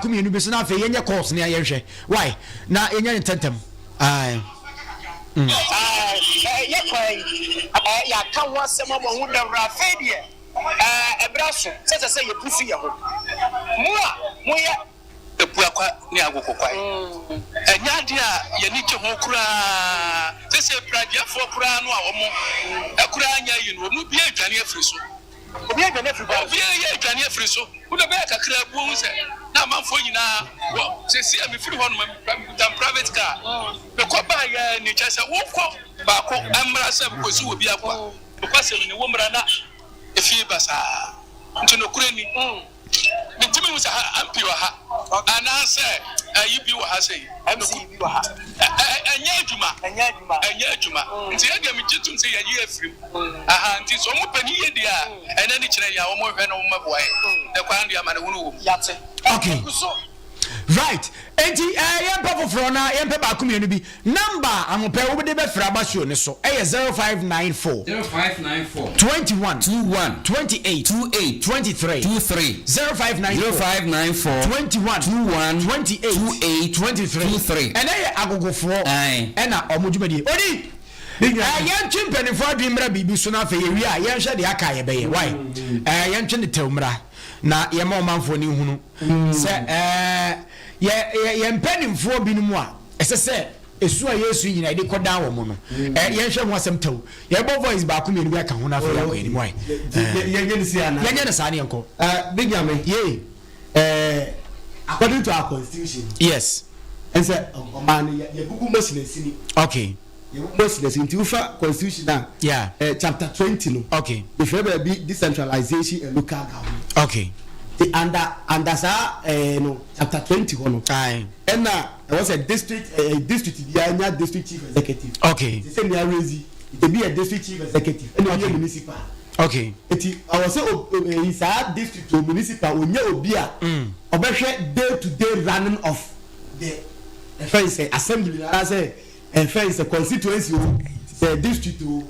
Baako mmienu bi so na afei yɛnyɛ calls ne yɛnhwɛ why na yɛnyɛ ne ntɛntɛm. Aye. Yɛ kwan yi, yɛaka ho asɛm abɔ ho dawuro. Afei deɛ, ɛberɛ aso sɛ ɛsɛ sɛ yɛbu so yɛn ho. Mo a moyɛ. Abuakwa ne Agogo kwae. Ɛnyɛ adeɛ a yɛn ani gye ho koraa. Seesei pragyeafoɔ koraa no a wɔn koraa nyɛ ayi no, wɔn mu biara redwane afiri so. Obiara redwane afiri kwan so. Obiara yɛ redwane afiri so. Wo deɛ bɛyɛ kakra bi wohu sɛ na amanfoɔ nyinaa wɔ. Seesei a mefiri hɔ nom, mekuta me private car. Mekɔ baeɛ ara ni, kyerɛ sɛ wokɔ baako mmra sɛ mekɔsi wɔ bi akɔ a, nokwasɛm ni, wo mmra na efie basaa. Nti nokorɛ ni. Mintumi nhu sɛ ha MP wɔ ha anaasɛ ayi bi wɔ ha sei. MC bi wɔ ha. Ɛnyɛ adwuma. Ɛnyɛ adwuma. Ɛnyɛ adwuma. Nti yɛn deɛ megye tom sɛ yɛayi afiri mu. Aha nti sɛ wɔn pɛ ne yie deɛ a, ɛnɛ ne kyerɛ yɛn a wɔn nhwɛ na wɔn mmɛboa yɛn. Na kwan deɛ amanehunu wɔ mu. Yɛate. Okay. Egu so. Right. Enti eh, yɛmpɛ foforɔ na yɛmpɛ baako mmienu bi. Number a ahopɛ wode bɛfrɛ aba show no so ɛyɛ 0594. 0594. 21. 21. 28. 28. 23. 23. 0594. 0594. 21. 21. 28. 28. 23. 23. Ɛnɛ yɛ agogofoɔ Aye. ɛna ɔmo dwumadie. Odi! Eh, yɛntwe mpanimfoɔ adwene mmra biribi so na afei yɛwie a yɛnhwɛ deɛ aka a yɛbɛyɛ. Why? Eh, yɛntwe ne tɛw mmra na yɛma ɔmanfoɔ no nhunu sɛ eh, yɛ yɛ yɛn mpanimfoɔ binom a ɛsɛ sɛ esu a yɛresu nyinaa yɛde kɔdan wɔn no, eh, yɛnhwɛ ho asɛm tɛw. Yɛbɔ voice baako mmienu bi aka ho na afei yɛakɔ yɛn anim. Why? Eh, Yɛnyɛ ne si ana? Yɛnyɛ no saa ne yɛnkɔ. Big Nyame. Yee. According to our constitution. Yes. Ɛnsɛ ɔman no yɛbubu mu asinasini. Okay. Yɛbubu mu asinasini nti wofa constitution a. Yeah. Chapter 20 no. Okay. Yɛfrɛ baabi decentralization and local government. Okay. Nti under saa no chapter 20 hɔ no. Aye. Ɛna ɛwɔ sɛ district biara nya district chief executive. Okay. Te sɛ nea raise ebi yɛ district chief executive ɛna ebi yɛ municipal. Okay. Eti ɛwɔ sɛ o saa district o municipal onya obi a ɔbɛhwɛ day to day running of the ɛfɛn sɛ assembly anaasɛ ɛfɛn sɛ constituency o sɛ district o,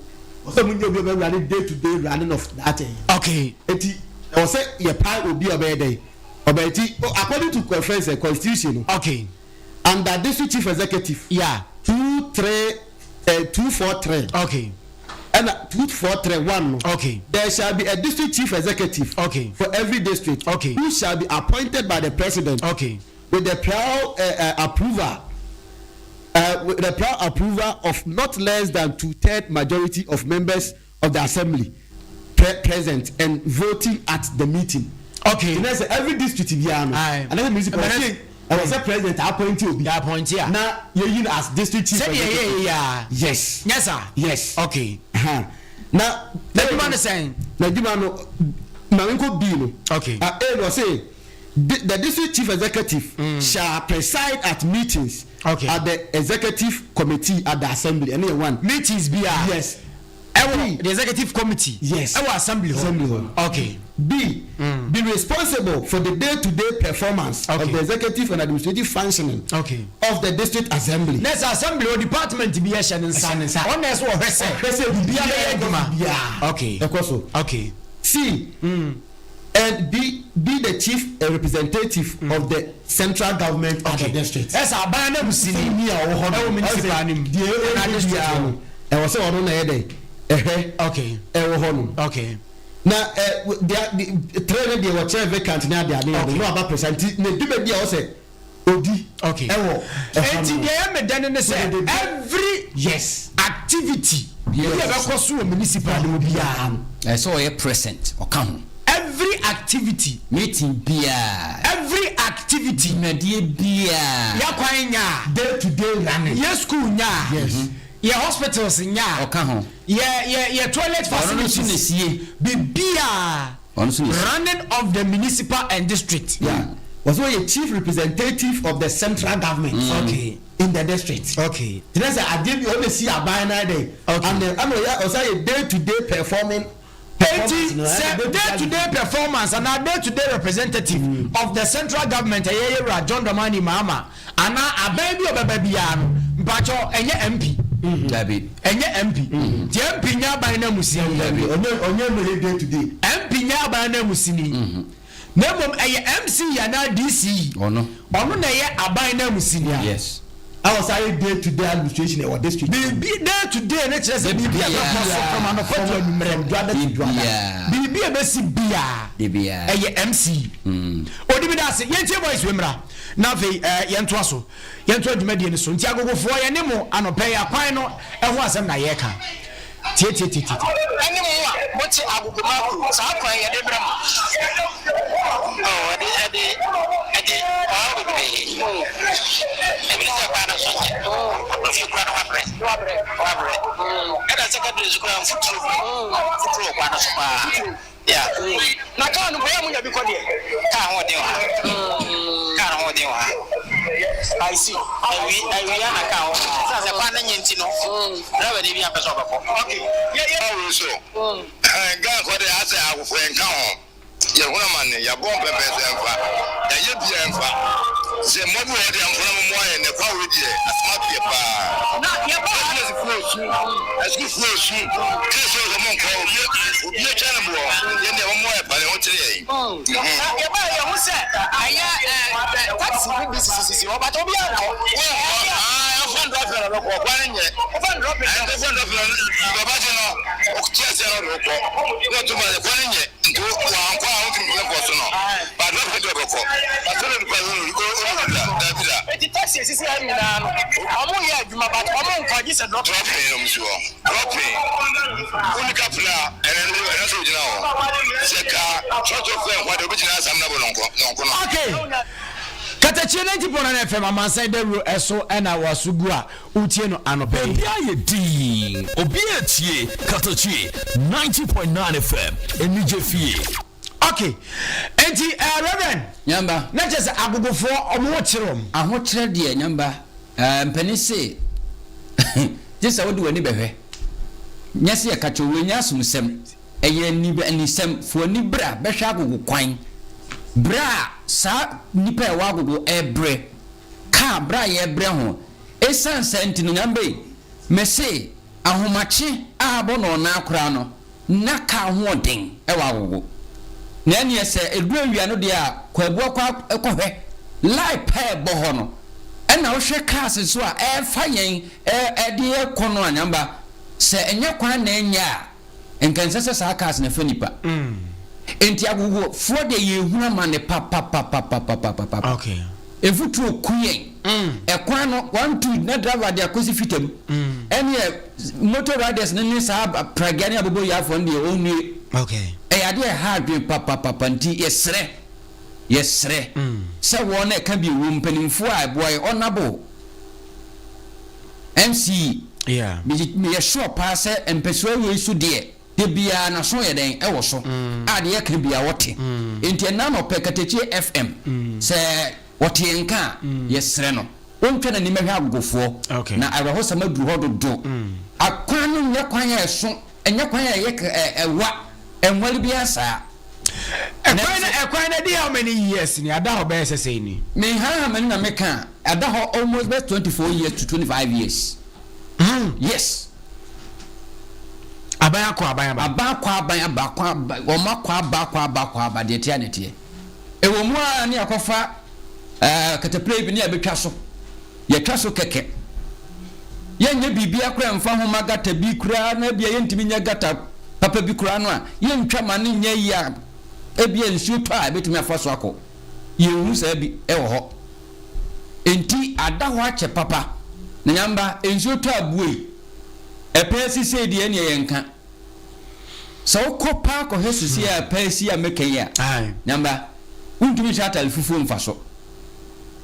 ɔsɛ mo nya obi a ɔbɛ running day to day running of that ɛyi. Okay. Eti ɛwɔ sɛ yɛ pae obi a ɔbɛyɛ dɛ ɔbɛyɛ ti according to ɛfɛn sɛ constitution no. Okay. Under district chief executive. 2 3 2 4 3. Ɛna 2 4 3 1 no. There shall be a district chief executive. For every district. Who shall be appointed by the president. With the prior approval of not less than two-third majority of members of the assembly present and voting at the meeting. Ìnáwó sɛ every district biara no. Anase municipal ɛwɔ sɛ president appoint obi. Appoint a. Na yɛyi no as district chief Sɛdeɛ executive. yɛ yɛ ya. Yes. Nyɛ saa? Yes. Okay. Na N'adwuma no sɛn? N'adwuma no, maame nko B no. A no, ɔse the district chief executive shall preside at meetings at the executive committee at the assembly. Ɛno yɛ one. Meetings bi a. Yes. Ɛwɔ the executive committee. Yes. Ɛwɔ assembly hɔ. Assembly hɔ. B, be responsible for the day-to-day performance of the executive and administrative functioning of the district assembly. Nɛsɛ assembly o, department bi ɛhyɛ ne nsa. Ɛhyɛ ne nsa. Ɔna ɛsɛ ɔhwɛ sɛ. Ɔhwɛ sɛ biribiara bɛyɛ adwuma. Biara. Ɛkɔ so. C, and be the chief representative of the central government at the district. Ɛsɛ aban na musini. Ni a ɔwɔ hɔ no. Ɛwɔ municipal ni mu. Deɛ Ɛna ɛwɔ district biara hɔ. No, ɛwɔ sɛ ɔno na ɛyɛ dɛ ɛhwɛ. Ɛwɔ hɔ no. Na deɛ three ne deɛ wɔkyerɛ vacant ne ade ade yɛ no aba present, nti ne dwuma bi a ɔsɛ odi. Ɛwɔ ɛhɔ Eti no. deɛ ɛyɛ me dɛ ne sɛ every activity bi a ɛbɛkɔ so wɔ municipal no biara no. Ɛsɛ ɔyɛ present, ɔka ho. Every activity. Meeting biara. Every activity. Dwumadie biara. Yɛ kwan nya. Day to day running. Yɛ school nya. Yɛ hospitals nya. Ɔka ho. Yɛ toilet Ɔno no nso na facilities. sie. Bibia. Ɔno nso na sie. Running of the municipal and district. Yeah. Wɔsɛ ɔyɛ chief representative of the central government in the district. Kyerɛ sɛ adeɛ bi ɔna si aban na dɛ. And then ɛna ɔyɛ ɔsɛ yɛ day to day performing. Eti sɛ day to day performance ana day to day representative of the central government, ɛyɛ yɛwura John Dramani Mahama ana aban bi a ɔbɛba biara no, mpatsɔ, ɛnyɛ MP. Dabi. Ɛnyɛ MP tí MP nyɛ aban na musini. Dabi, ɔnyɛ no yɛ day to day. MP nyɛ aban na musini. Na mmom ɛyɛ MC anaa DC. Ɔno. Ɔno na ɛyɛ aban nanmusini a. Yes. A wɔsan yɛ day to day administration ɛwɔ district. Biribi day to day no kyerɛ sɛ biribi a ɛbɛkɔ so from anɔpa to anwummerɛ. From dwada to dwada. Biribiara. Biribi a ɛbɛsi biara. Biribiara. Ɛyɛ MC. Odi mi da ase. Yɛntie voice wei mmra na afei ɛɛ yɛntoa so. Yɛntoa dwumadie no so. Nti agogofoɔ yɛne mo anɔpa yi akwan no ɛho asɛm na yɛreka. Tietietieti. Ɛne mo a mote Agogoma kuro, saa kwan yi yɛde brɛ mo. Oh, ɛde ɛde ɛde ɔhaw bebree. Ebi ne sɛ kwan no so nyɛ. Wokɔ fie koraa na wabrɛ. Wabrɛ. Wabrɛ. Ɛna secondary nso koraa mfuturo. Mfuturo wɔ kwan no so paa. Yeah. Na kaa no mpo yɛ a monya bi kɔ deɛ? Kaa ho den wɔ ha. Kaa no ho den wɔ ha. I see. Awi awia na kaa ho. Sɛ sɛ kwan no nye nti no, driver ni bi ampɛ sɛ ɔbɛkɔ. Okay. Yɛ yɛ. Awo so. Ghana kɔ de asɛ awofo yɛn ka ho. Yɛhunu amane, yɛabɔ mpɛmpɛn sɛ ɛmfa, yɛayɛ biaa ɛmfa. Sɛ mmoa bi wɔ hɔ deɛ a, mfona mommoa yɛn, na ɛkwan wei deɛ, asɛm ato yɛ paa. Business foɔ resu, asukuufoɔ resu, case wɔ sɛ monkɔ, obi obi atwa ne boɔ, yɛn deɛ mommoa yɛn paa, yɛn ho kyere yɛn. Na yɛbaeɛ yɛhu sɛ ɛyɛ ɛɛ taxi no bi sisisisi hɔ but obiara nkɔ. Wonkɔ, aah ɛmfa ndrɔpin na bɛkɔ, kwan no nyɛ. Wofa ndrɔpin na. Ɛnde fa ndrɔpin na bɛba gye no, ɔte aseɛ na ɔde wo kɔ, na ɔto ba kwan no nyɛ. Nti wo wankɔ a wontumi nkɔ nkɔ so no but na ɔpɛ dɛ ɔbɛkɔ but sɛ ɔde kɔ ɔno da dabi da. Eti taxi esisi ha nyinaa no ɔmo yɛ adwuma but ɔmo nkɔ gye sɛ drop. Dropping na ɔmo si hɔ dropping wonni kapra a ɛnɛ no ɛnɛ sɛ ogyina hɔ sɛ ka trɔtrɔ fɛ nkwa de obi gyina asam na bɔ nɔnkɔ nɔnko no. Okay. Katakyie 90.9 FM amansan dawuro ɛso ɛna waso gu a Wotie no anɔpa yi. Baabi ayɛ dinn, obiara retie Katakyie 90.9 FM, anigye fie. Ok, enti eh, Reverend. Nyamba. Na kyerɛ sɛ agogofoɔ ɔmo ho kyere ɔmo. Ahokyerɛ deɛ Nyamba, eh, mpanin se gye sɛ wode w'ani bɛhwɛ. Nyɛ sɛ yɛka kyerɛ wo, wei nyɛ asomsɛm, ɛyɛ ani anisɛm. Fa w'ani bra bɛhwɛ agogo kwan. Berɛ a saa nnipa a ɛwɔ agogo rebrɛ, kaa berɛ a yɛrebrɛ ho. Esiane saa nti no, Nyambe, mese ahomakye a abɔ nnɔnnaa koraa no, na kaa ho ɔden wɔ agogo. Na ɛneɛ sɛ ɛduru awia no deɛ a, Kwaabua kɔ kɔhwɛ line pa a ɛbɔ hɔ no, ɛna wohwɛ cars nso a ɛrefa yɛn de rekɔ no a, Nyamba, sɛ ɛnyɛ kwan na ɛnyɛ a, Nka ɛnsɛ sɛ saa cars no fa nipa. Enti agogo foɔ deɛ yɛhunu amane papapapapapapapa. Okay. Mfuturo ku yɛn. Ɛkwan no one two na driver de akɔsi fita mu. Ɛneɛ motor riders no ne saa pragea ne aboboyaafoɔ no deɛ ɔnnue. Okay. Ɛyɛ adeɛ a ɛha adwene papapapa nti yɛsrɛ yɛsrɛ sɛ wɔn a ɛka bi wɔ mpanimfoɔ a ɛboa yɛ honourable MC, Yeah. Megye meyɛ sure paa sɛ mpɛsoa wei so deɛ da biara n'aso yɛ dɛn ɛwɔ so a deɛ yɛka biara ɔte. Enti ɛnnɛ anɔpɛ Katakyie FM sɛ ɔte yɛn nka a yɛsrɛ no ɔntwa n'ani mmɛhwɛ agogofoɔ Okay. na awerɛhosɛm aduru hɔ dodo. Akwan no nyɛ kwan a ɛso, ɛnyɛ kwan a ɛyɛ ɛ ɛwa, ɛnwale biara saa. Ɛkwan no ɛkwan no adi how many years ni ada hɔ bɛyɛ sɛ sɛn ni. Me haha m'ani na me ka a ɛda hɔ almost bɛ 24 years to 25 years. Hmm. Yes. Aban akɔ aban aba. Aban akɔ aban aba akɔ aba wɔn akɔ aba akɔ aba akɔ aba deɛ teɛ na teɛ. Ɛwɔ mu a ne akɔfa ɛɛ eh, katapila bi ne abɛtwa so. Yɛtwa so kɛkɛ. Yɛnyɛ biribiara koraa mfa ho ma gata bi koraa na ebia yɛntumi nyɛ gata papa bi koraa no a, yɛntwa ma no nyɛ yie a ebia nsuo tɔ a ebetumi afa so akɔ. Yɛnhu saa bi wɔ hɔ. Enti ada hɔ akyɛ papa. Na nyamba, nsuo tɔ a buei. Ɛpɛɛ si sei deɛ ɛneɛ yɛnka. Sɛ wokɔ paa kɔhwɛ sisi a ɛpɛɛ si a mɛka yi a, nyamba, wontumi nhyɛ atare fufuo mfa so.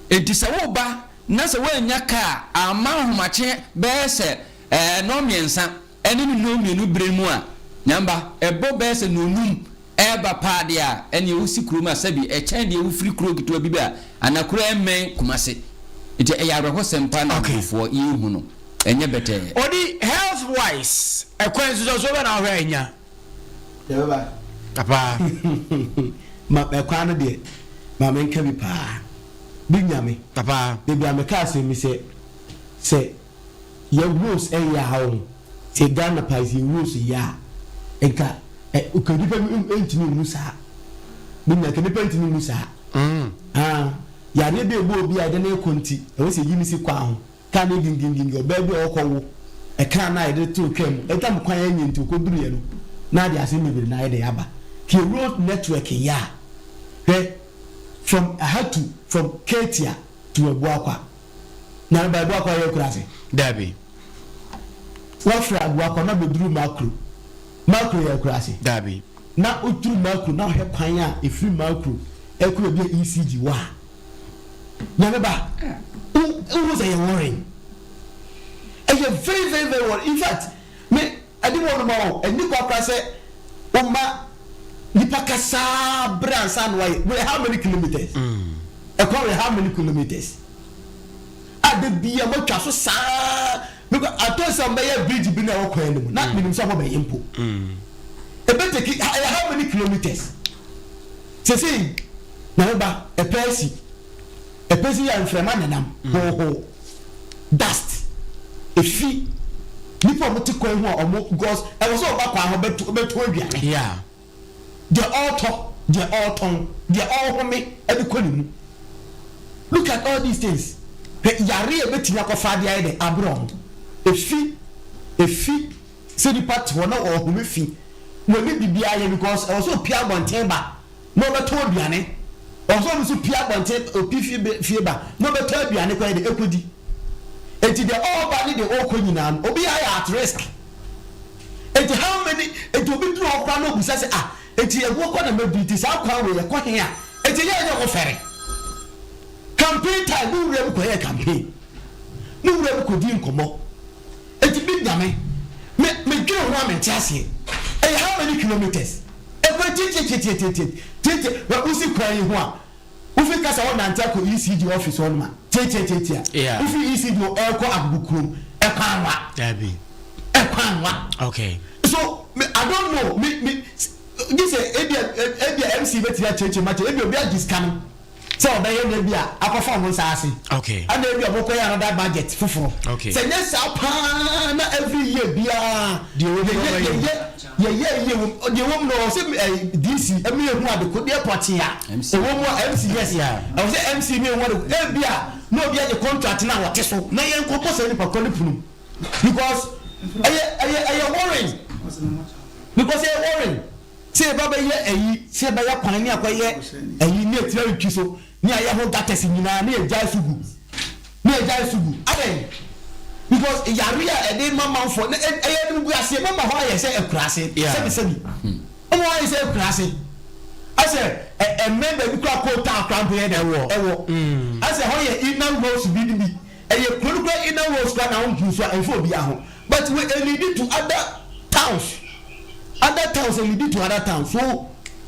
Enti sɛ woreba na sɛ woannya kaa amma ahomakye bɛyɛ sɛ ɛɛ nnɔnmiɛnsa ne ne nnɔnmienu bere mu a, Nyamba, ɛbɔ bɛyɛ sɛ nnɔnnum reba paa deɛ a, ɛnneɛ wosi kurom a sɛbi ɛkyɛn deɛ wofiri kuro ketewa bi ba anaa kuro a ɛmmɛn Kumase. Nti ɛyɛ awerɛhosɛm paa na Okay. nkurɔfoɔ yɛrehu no. Ɛnyɛ bɛtɛɛ. Odi health wise ɛkwan nsusuansoɔ bɛn na wohwɛ a ɛnya? Yɛbɛba. Papa. Ma ɛkwan no deɛ ma menka bi paa. Big Nyame. Papa. Dabi a meka asɛm bi sɛ sɛ yɛ roads ɛyɛ a ɔho sɛ Ghana paa sɛ yɛ roads yɛ a nka ɛ nka nipa bi ntumi nwu saa. Me nua, nka nipa ntumi nwu saa. Ah, yareɛ bi a ɛbɔ obi a yɛde no rekɔ nti, ɛwɔ sɛ yɛyi no si kwan ho. Kaa no gingingingi, ɔbaa bi a ɔrekɔ wo, ɛkaa no a yɛde too kaa mu, ɛnam kwan a ɛnyɛ nti ɔkɔduruiɛ no, na ade asɛm bebree na ayɛ dɛ aba. Hwɛ road network yɛ a, hwɛ from aha to, from Ketia to Abuakwa. Na ba Abuakwa yɛ akurase? Dabi. Wafiri Abuakwa na bɛduru Makro. Makro yɛ akurase? Dabi. Na woduru Makro na wohwɛ kwan a ɛfiri Makro ɛkɔ baabi a ECG wɔ a, Nyame ba, wo wohu sɛ ɛyɛ worrying. Ɛyɛ very very very worrying. In fact, me ɛde wɔ no ma o, ɛnni kwa koraa sɛ woma nipa kasaa berɛ ansa na wayɛ. Wei how many kilometers? Ɛkwan wei how many kilometers? A da bia moatwa so saa because atɔ sɛ ɔmbɛyɛ bridge bi na ɛwɔ kwan no mu na menim sɛ ɔmɔbɛyɛ mpo. Ɛbɛteki ɛyɛ how many kilometers? Sesei Nyame ba ɛpɛ asi ɛpɛ si yɛ mframa nenam hoohoo dust efi nipa ɔmo te kwan ho a ɔmo because ɛwɔ sɛ ɔba kwan ho bɛto bɛto aduane Yeah. deɛ ɔɔtɔ deɛ ɔɔtɔn deɛ ɔɔhome ɛde kɔ ne mu look at all these things hwɛ yare a ebetumi akɔfa adeɛ ayɛ dɛ abrɛ ɔmo efi efi Sɛ nipa te hɔ na ɔhome fi wɔnni biribiara yɛ because ɛwɔ sɛ opie abɔnten ba na ɔbɛtɔ aduane, ɛwɔ sɛ ɔno nso pie abɔnten opi fie fie ba na ɔbɛtɔ aduane kɔ yɛ de ɛkɔdi. Enti deɛ ɔreba ne deɛ ɔrekɔ nyinaa no obiara yɛ at risk. Enti how many enti obi duru hɔ koraa na obisa sɛ ah enti ɛhoɔ kɔ na mɛduru nti saa kwan wei ɛkɔ he a enti ɛyɛ a ɛnyɛ ɔmo fɛre. Campaign time mo wura mu kɔyɛɛ campaign, mo wura mu kɔdii nkɔmmɔ. Enti me Nyame, me me dwene ho a mente aseɛ. Ɛyɛ how many kilometres? Ɛkwan tiatiatiatiatiatia tiatia wɛ wosi kwan yi ho a, wofi kasa hɔ nante akɔ ECG office hɔ nom a, tiatiatiatia. Yeah. Wofi ECG hɔ ɛrekɔ Agogo kurom, ɛkwan wa. Dabi. Ɛkwan wa. Okay. So me I don't know me me gye sɛ ebia ebia MC bɛtumi akyerɛkyerɛ mu akyerɛ ebia obi agye sika no. sɛ ɔbɛyɛ na ebia akɔfa wɔn nsa ase ɛna ebia wɔkɔyɛ another budget foforɔ sɛ nyɛ saa paa na every year biara yɛyɛ yɛyɛ yɛyɛ yɛ wɔm deɛ wɔm no ɔsɛ ɛɛ DC ɛmi ehu adekodeɛ pɔtee a ɛwɔ mu a MC yes ɛwɔ sɛ MC mi ehu adeko ebia na obi agye contract na wɔte so na yɛn kɔ bɔ sɛ nipa kɔ ne punu because ɛyɛ ɛyɛ ɛyɛ worrying because ɛyɛ worrying. Sɛ yɛba bɛyɛ ayi, sɛ yɛbɛyɛ kwan ne akɔyɛ ayi ne atiri aretwi so ne ayɛ ho gutters nyinaa ne yɛgyae so gu, ne yɛgyae so gu. Adɛn? Because yare a ɛde ma manfoɔ na ɛyɛ animguaseɛ, mama hɔ ayɛ sɛ akuraase, sɛbi sɛbi, mama hɔ ayɛ sɛ akuraase, asɛ ɛmmɛn baabi koraa coal tar koraa mpo yɛ dɛ ɛwɔ, asɛ hɔ yɛ inner roads bi ne bi, ɛyɛ kuro no koraa inner roads koraa na wonhu so a ɛmfa obiara ho, but we ɛleadi to other towns. Other towns ɛlidi to other towns so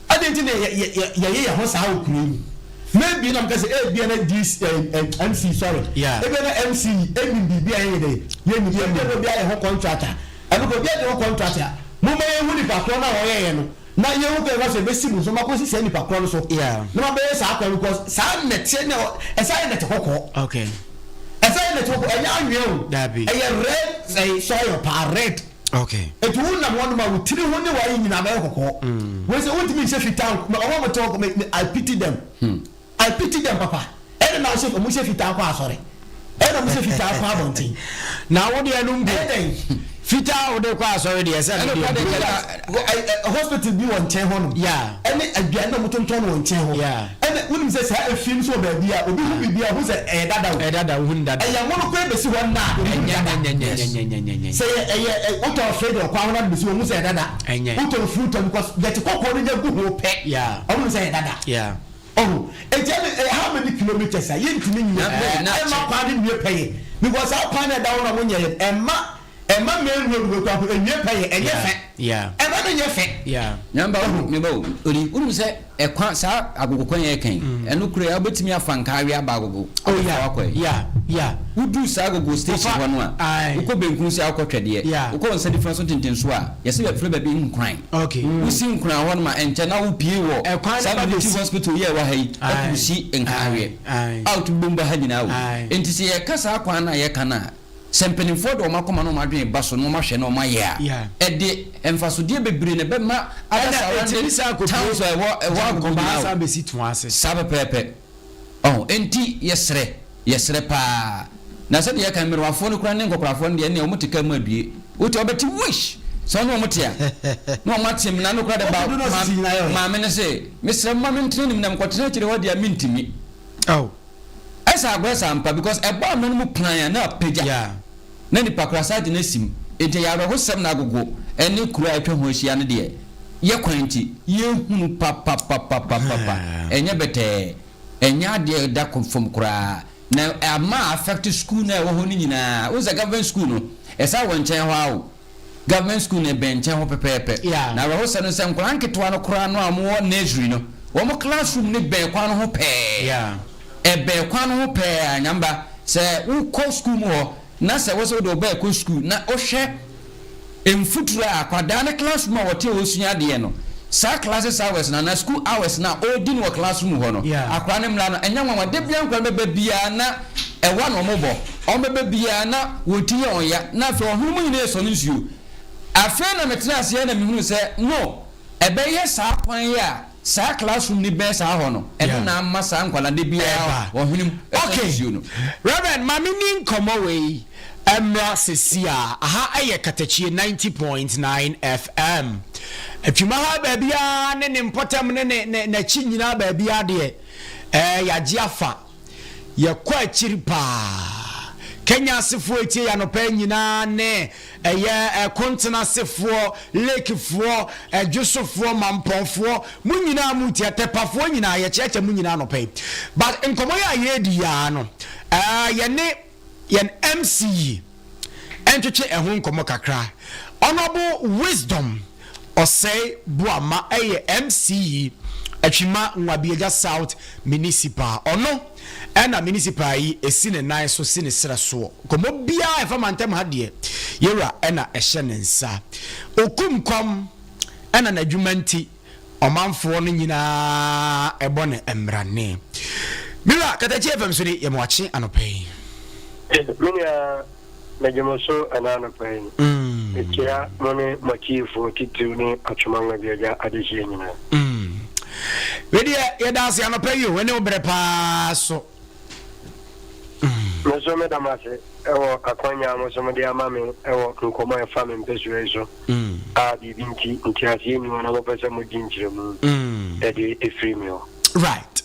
adɛn nti na yɛyɛ yɛn ho saa wɔ kuro yi mu? Maybe na meka sɛ ebia na DC eh, eh, MC sorry Yeah. ebia na MC ɛnim biribi a yɛnyɛ dɛ yɛnim ebia na obi ayɛ ho contract a ɛno kɔ obi agye ho contract a momma yɛnhu nipa korɔ no a ɔyɛyɛ no na yɛnhu kwan fa so ɛbɛsi mu nso makɔsi saa nipa korɔ no so Yeah. na mabɛyɛ saa kwan because saa nnɛteɛ ne ɛsa yɛ nnɛte kɔkɔɔ Okay. ɛsa yɛ nnɛte kɔkɔɔ ɛnyɛ anwea o Dabi. ɛyɛ red ɛyɛ soil paa red. Okay. Eti wo nam hɔ nom a wo tiri ho ne w'ayi nyinaa bɛyɛ kɔkɔɔ. Wei sɛ wontumi nhyɛ fitaa nko ɔmo a wɔte hɔ me me I pity them. I pity them papa. Ɛna na wɔhyɛ ɔmo hyɛ fitaa kɔ asɔre. Ɛna ɔmo hyɛ fitaa kɔ abɔnten. Na wo deɛ no mpo. Ɛyɛ dɛn? Fitaa a wode kɔ asɔre deɛ sɛ no deɛ mpo. Hospital bi wɔ nkyɛn hɔ nom. Yeah. Ɛne aduane na ɔmo tontɔn no wɔ nkyɛn hɔ. Yeah. Ɛna wonim sɛ saa efie no so wɔ baabi a obi hu biribi a ohu sɛ ɛyɛ dada o. Ɛyɛ dada wohu no dada. Ɛyɛ mono koraa besi hɔ nnɛ a obi hu no dada. Ɛnyɛ nyɛ nyɛ nyɛ nyɛ nyɛ. Sɛ yɛ ɛyɛ ɛ wotɔn fridge wɔ kwan ho na de besi hɔ ohu sɛ ɛyɛ dada. Ɛnyɛ. Wotɔn fruit a because dɛte kɔkɔɔ no nya gu ho pɛ. Yeah. Ɔmo nim sɛ ɛyɛ dada. Yeah. Ɔho eti ɛne ɛyɛ how many kilometres a yɛntumi nyɛ ɛmma kwan no nwie pɛyɛ because saa kwan no a ɛda hɔ no a wɔnyɛ yɛ no ɛmma Ɛma main road wei koraa mpo ɛnwie pɛ yɛ, ɛnyɛ fɛ. Ɛma no nyɛ fɛ. Nyamba o, me ba o, Odi, wonim sɛ ɛkwan, saa agogo kwan yi a yɛka yi, ɛno koraa yi, wobɛtumi afa Nkaawe aba agogo, akɔfa w'akɔ yi. Woduru saa agogo station hɔ no a, wokɔ benkum sɛ wokɔ Twɛdeɛ, wokɔ wo nsa nifa so ntentensoɔ a, yɛse yɛfrɛ baabi Nkoran. Wosi Nkoran hɔ nom a, ɛnkyɛ na wopue wɔ saa Military Hospital yi a ɛwɔ ha yi, akɔsi Nkaaweɛ, a wotumi bom ba ha nyinaa o. Enti sɛ yɛka saa kwan no a yɛka no a, Sɛ mpanimfoɔ de wɔn akoma ne wɔn adwene ba so na wɔahwɛ na wɔayɛ a, ɛde mfasodeɛ bebree na ɛbɛma other surrounding towns a ɛwɔ ɛwɔ agogo nyinaa o. Saa pɛpɛɛpɛ. Ɔho, enti yɛsrɛ, yɛsrɛ paa. Na sɛdeɛ yɛka no, mmerewafoɔ no koraa ne nkɔkorafoɔ no deɛ, ɛnneɛ wɔte kaa mu adue. Wote a, wɔbɛte wuish! Sɛ wo ne wɔn te a, na wɔn ate amena no koraa de ba. Maame no se, mesrɛ mo ma mentena anim na mekɔtena akyire hɔ deɛ a mentumi. Ɛsɛ agorɔ saa ampa because ɛbɔ amena no mu plan a na apagya na nipa koraa saa de no asi mu. Enti ɛyɛ awerɛhosɛm na agogo ne kuro a atwa ho ahyia no deɛ yɛ kwan nti yɛhunu papapapapapa ɛnyɛ bɛtɛɛ ɛnyɛ adeɛ a ɛda fam koraa na ama a affect school no a ɛwɔ hɔ no nyinaa. Wohu sɛ government school no ɛsan wɔ nkyɛn hɔ ara o. Government school no ɛbɛn nkyɛn hɔ pɛpɛɛpɛ. Na awerɛhosɛm ne sɛ nkwadaa nketewa no koraa no a wɔwɔ nursery no, wɔn classroom no bɛn kwan no ho pɛɛ. Ɛbɛn kwan no ho pɛɛ a, Nyamba, sɛ wokɔ school mu hɔ na sɛ wosɛ wode wo ba rekɔ school na wohwɛ mfuturo a akwadaa no classroom a wɔte a wɔresua adeɛ no, saa classes hours no anaa school hours no a ɔredi no wɔ classroom hɔ no, akwadaa no mmra no, ɛnyɛ nwanwa. Da biara nkwadaa no bɛba biara na Ɛwa na wɔbɔ. Wɔbɛba biara na wɔn ti yɛ wɔn ya, na afei ɔhene mu nyinaa resɔ no nsuo. Afei na metenaa aseɛ na mehunuu sɛ, no, ɛbɛyɛ saa kwan yi a saa classroom no bɛn saa hɔ no, ɛno na ama saa nkwadaa no da biara ɔhene mu sɔ Okay. nsuo no. Reverend, ma menni nkɔmmɔ wei mmra sesia. Aha yɛ Katakyie 90.9 FM. Atwima ha baabiara ne ne mpɔtam ne ne ne n'akyi nyinaa baabiara deɛ, ɛɛ, yɛagye afa. Yɛkɔ akyiri paa. Kenya asefoɔ etie yɛ anɔpa yi nyinaa ne ɛyɛ Kontena asefoɔ, Lakefoɔ, Ɛdwosofoɔ, Mampɔnfoɔ, mo nyinaa mo tie, Tɛpafoɔ nyinaa yɛkyeakyɛ mo nyinaa anɔpa yi. But nkɔmmɔ yi a yɛredi yi ara no, ɛɛ yɛne yɛn MC yi ntwetwe ɛho nkɔmmɔ kakra. Honourable Wisdom Osei Boamah yɛ MC yi Atwima Nwabiagya South Municipal. Ɔno na municipal yi si ne nan so si ne serɛ soɔ. Nkɔmmɔ biara a ɛfa mantam ha deɛ, yɛwura na ɛhyɛ ne nsa. Okum kɔm na n'adwuma nti ɔmanfoɔ no nyinaa bɔ no mmrane. Me wura, Katakyi FM so ni, yɛ mo akye anɔpa yi. Me nua, megye mo so ɛna anɔpa yi. Mekyia mo ne mo atiefoɔ titiriw ne Atwoma Nwabiagya adehyeɛ nyinaa. Wei deɛ yɛda ase anɔpa yi o, ɛne wo berɛ paa so. Me nso meda mo ase wɔ akwanya a mo nso mode ama me wɔ nkɔmmɔ a ɛfa me mpɛsoa yi so a biribi nti nteaseɛ nni hɔ na mopɛ sɛ mogye nkyerɛmu de firi me hɔ. Right.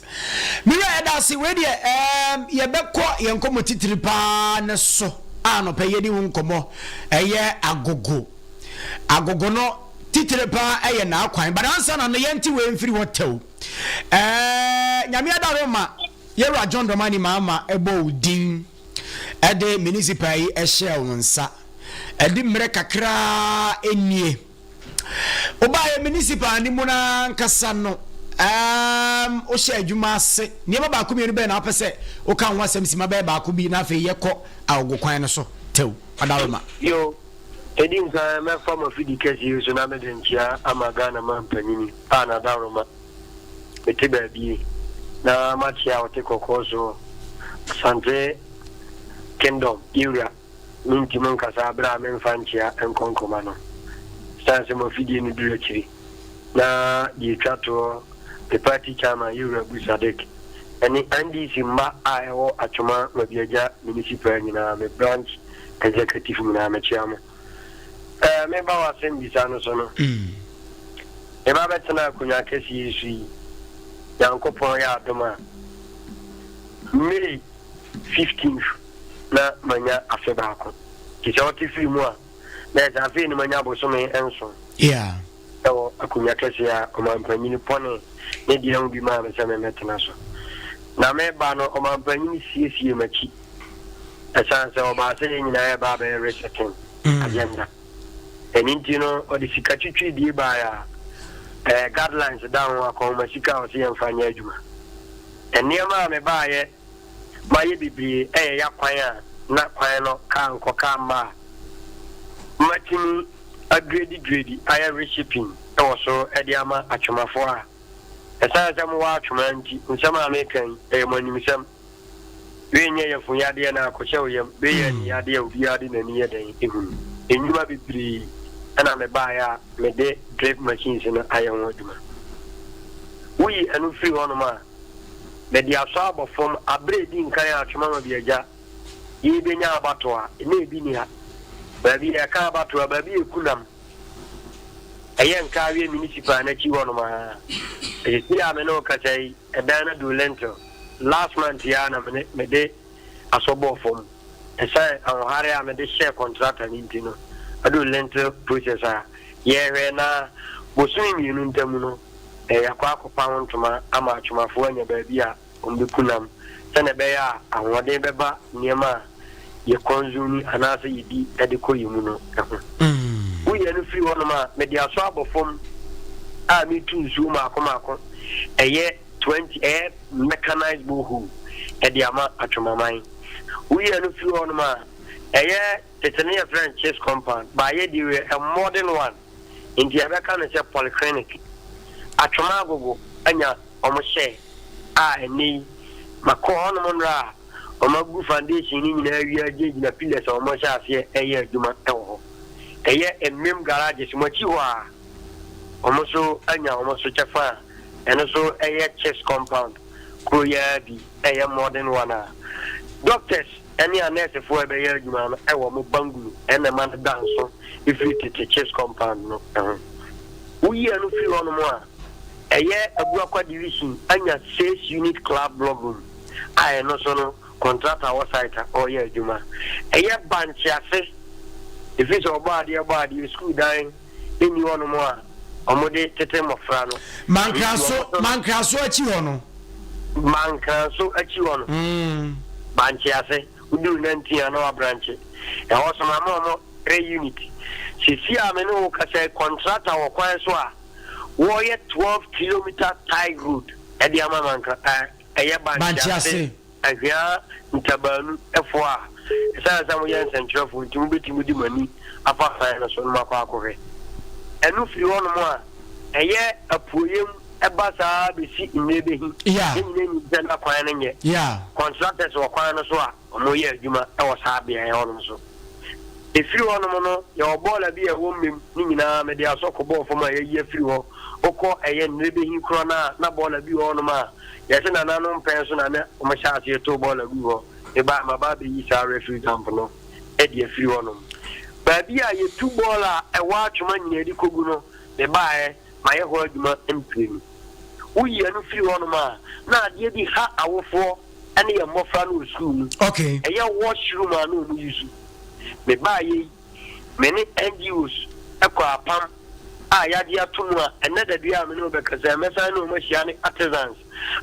Me wura yɛda ase. Wei deɛ ɛɛm yɛbɛkɔ yɛn nkɔmmɔ titiri paa ne so a anɔpa yi yɛdi ho nkɔmmɔ ɛyɛ agogo. Agogo no titiri paa ɛyɛ n'akwan. But ansa na no yɛnte wei mfiri hɔ tɛw. Ɛɛ Nyame adaro ma Yɛwura John Dramani Mahama bɔɔ wo din de municipal yi hyɛɛ wo nsa. Ɛde mmerɛ kakra nie. Wobaeɛ municipal no mu no ankasa no, um, wohyɛ adwuma ase. Nneɛma baako mmienu bɛn na wopɛ sɛ woka ho asɛm sima bɛyɛ baako bi na afei yɛkɔ awogo kwan no so tɛw ɔdaroma. Yo, ɛdi nkan mɛfa mo afidi kɛseɛ yi so na mede nkyea ama Ghana mampanyini a n'adaworoma. Mete baabi na makyea a ɔte kɔkɔɔ soɔ, Asante Kingdom yɛwura, mentumi nkasa berɛ a memfa nkyea nkɔ nkɔma no, ɛsiane sɛ mo afidie no duru akyiri. Na deɛ ɛtwa toɔ, me party chairman yɛwura Abu Sadiq, ɛne NDC mma a ɛwɔ Atwoma Nwabiagya Municipal nyinaa, me branch executive nyinaa mekyea mo. Ɛɛ, meba w'asɛmbisa no so no, meba bɛtena akonnwa kɛse yi so yi, Nyankopɔn yɛ adom a, May 15th na manya afe baako. Nti sɛ wote firi mu a, na ɛsɛ afei na manya bosome nson wɔ akonnwa kɛse a ɔmampanyini pɔne ne deɛ ho bi maa me sɛ memmɛtena so. Na meba no, ɔmampanyini siesiee m'akyi. Ɛsiane sɛ ɔbaa sɛ yɛn nyinaa yɛba abɛyɛ resetting agenda. Ɛno nti no, ɔde sika twitwiridie baeɛ a ɛɛ guidelines da ho, akɔnhoma sika a ɔse yɛmfa nyɛ adwuma. Nneɛma a mebaeɛ mayɛ bebree ɛyɛ ya kwan a na kwan no kaa nkɔ kaa mma a matumi agredi gredi ayɛ reshaping wɔ so de ama atwomafoɔ a ɛsiane sɛ mowɔ atwoma nti nsɛm a meka yi ɛyɛ mo animsɛm. Wei nyɛ yafunu yadeɛ na akɔhyɛ wo yam. Wei yɛ ani yadeɛ a obiara de n'ani yɛ dɛn hunu. Nnwuma bebree na mebaeɛ a mede drip machines no ayɛ ho adwuma. Woyi ɛno firi hɔnom a, mede asɔ abɔ fam aberɛ a ɛdi nkan a Twemama Biagya yɛrebɛnya abatoɔ a, na ebi nni ha. Baabi a yɛka abatoɔ a, baabi a ɛku nam. Ɛyɛ Nkawie Municipal no akyi hɔnom ara. Seesei a me ne wo kasa yi, ɛdan no aduru lintel. Last month yi ara na me ne mede asɔ bɔɔ fam. Ɛsiane ahoɔhare a mede hyɛɛ contractor no nti no, aduru lintel process a yɛrehwɛ na bosome mmienu ntam no, yɛakɔ akɔpa ho ntoma ama atwomafoɔ anya baabi a wɔbɛku nam sɛdeɛ ɛbɛyɛ a ahoɔden bɛba nneɛma a yɛ kɔnzumi anaasɛ yɛdi de kɔ yɛn mu no ho. Woyi ɛno firi hɔnom a, mede asɔ abɔ fam a metu nsuo mmaako mmaako, ɛyɛ 20, ɛyɛ mechanized borehole de ama Atwomaman. Woyi ɛno firi hɔnom a, ɛyɛ tete no yɛfrɛ no chis compound, but yɛ deɛ wei a modern one, nti yɛbɛka no sɛ polyclinic. Atwoma Agogo anya wɔn hyɛ a ɛnnɛ yi makɔ hɔnom nnora a wɔagu foundation no nyinaa awie agyinagyina pillars a wɔahyɛ aseɛ reyɛ adwuma wɔ hɔ. Ɛyɛ Mmem garages mo akyi hɔ a wɔn nso anya wɔn nso kyɛfa a ɛno nso yɛ chis compound kuro yi ara bi ɛyɛ modern one a doctors ne anɛɛsefoɔ a ɛbɛyɛ adwuma no wɔ wɔn bangulu ɛna ɛma no da nso firi tete chis compound no ho. Woyi ɛno firi hɔnom a Ɛyɛ Abuakwa Division anya six unit club block room a ɛno so no contractor wɔ site a ɔreyɛ adwuma. Ɛyɛ Bankye ase ɛfiri sɛ ɔbɔ adeɛ bɔ adeɛ sukuu dan nni hɔ nom a wɔde tete mmɔfra no. Mankraso Mankraso akyi hɔ no. Mankraso akyi hɔ no. Bankye ase woduru nantin a na wabrankye. Ɛhɔ so mama wɔn three unit. Seesei a me ne wo kasa yi contractor wɔ kwan so a. Wɔreyɛ 12 kilometre tile road de ama Mankra a ɛyɛ Bankye ase Ahwea Ntabaanu foɔ a ɛsiane sɛ moyɛ nsɛntwerɛfoɔ nti mobɛtumi de mo ani afa kwan no so na moakɔ akɔhwɛ. Ɛno firi hɔnom a ɛyɛ apueeɛm ba saa ara bɛsi Mmirebehi. Yɛn nyinaa nim sɛ na kwan no nyɛ. Contractors wɔ kwan no so a wɔreyɛ adwuma wɔ saa beaeɛ hɔnom so. Ɛfiri hɔnom no, yɛwɔ bɔɔla bi a ɛwɔ mmem, ne nyinaa mede asɔ kɔbɔɔ fam a yɛayi afiri hɔ. Wokɔ ɛyɛ Nnerebehi korɔ no a, na bɔɔla bi wɔ hɔnom a yɛse nananom mpɛn so na na wɔhyɛ aseɛ too bɔɔla guu hɔ. Mebaeɛ maba abɛyi saa refuse dump no de afiri hɔnom. Baabi a yɛtu bɔɔla a ɛwɔ Atwoma nyinaa de kɔgu no, mebaeɛ mayɛ hɔ adwuma mprenu. Woyi ɛno firi hɔnom a, na adeɛ bi ha awofoɔ ne yɛn mmɔfra no wɔ sukuu mu. Okay. Ɛyɛ wash room a na wɔn use. Me baa yɛ yi, me ne NGOs kɔ apam a yɛagye ato mu a ɛnɛ da bi a me ne wo bɛkasa yi, mɛsan ne wɔn ahyia ne artisans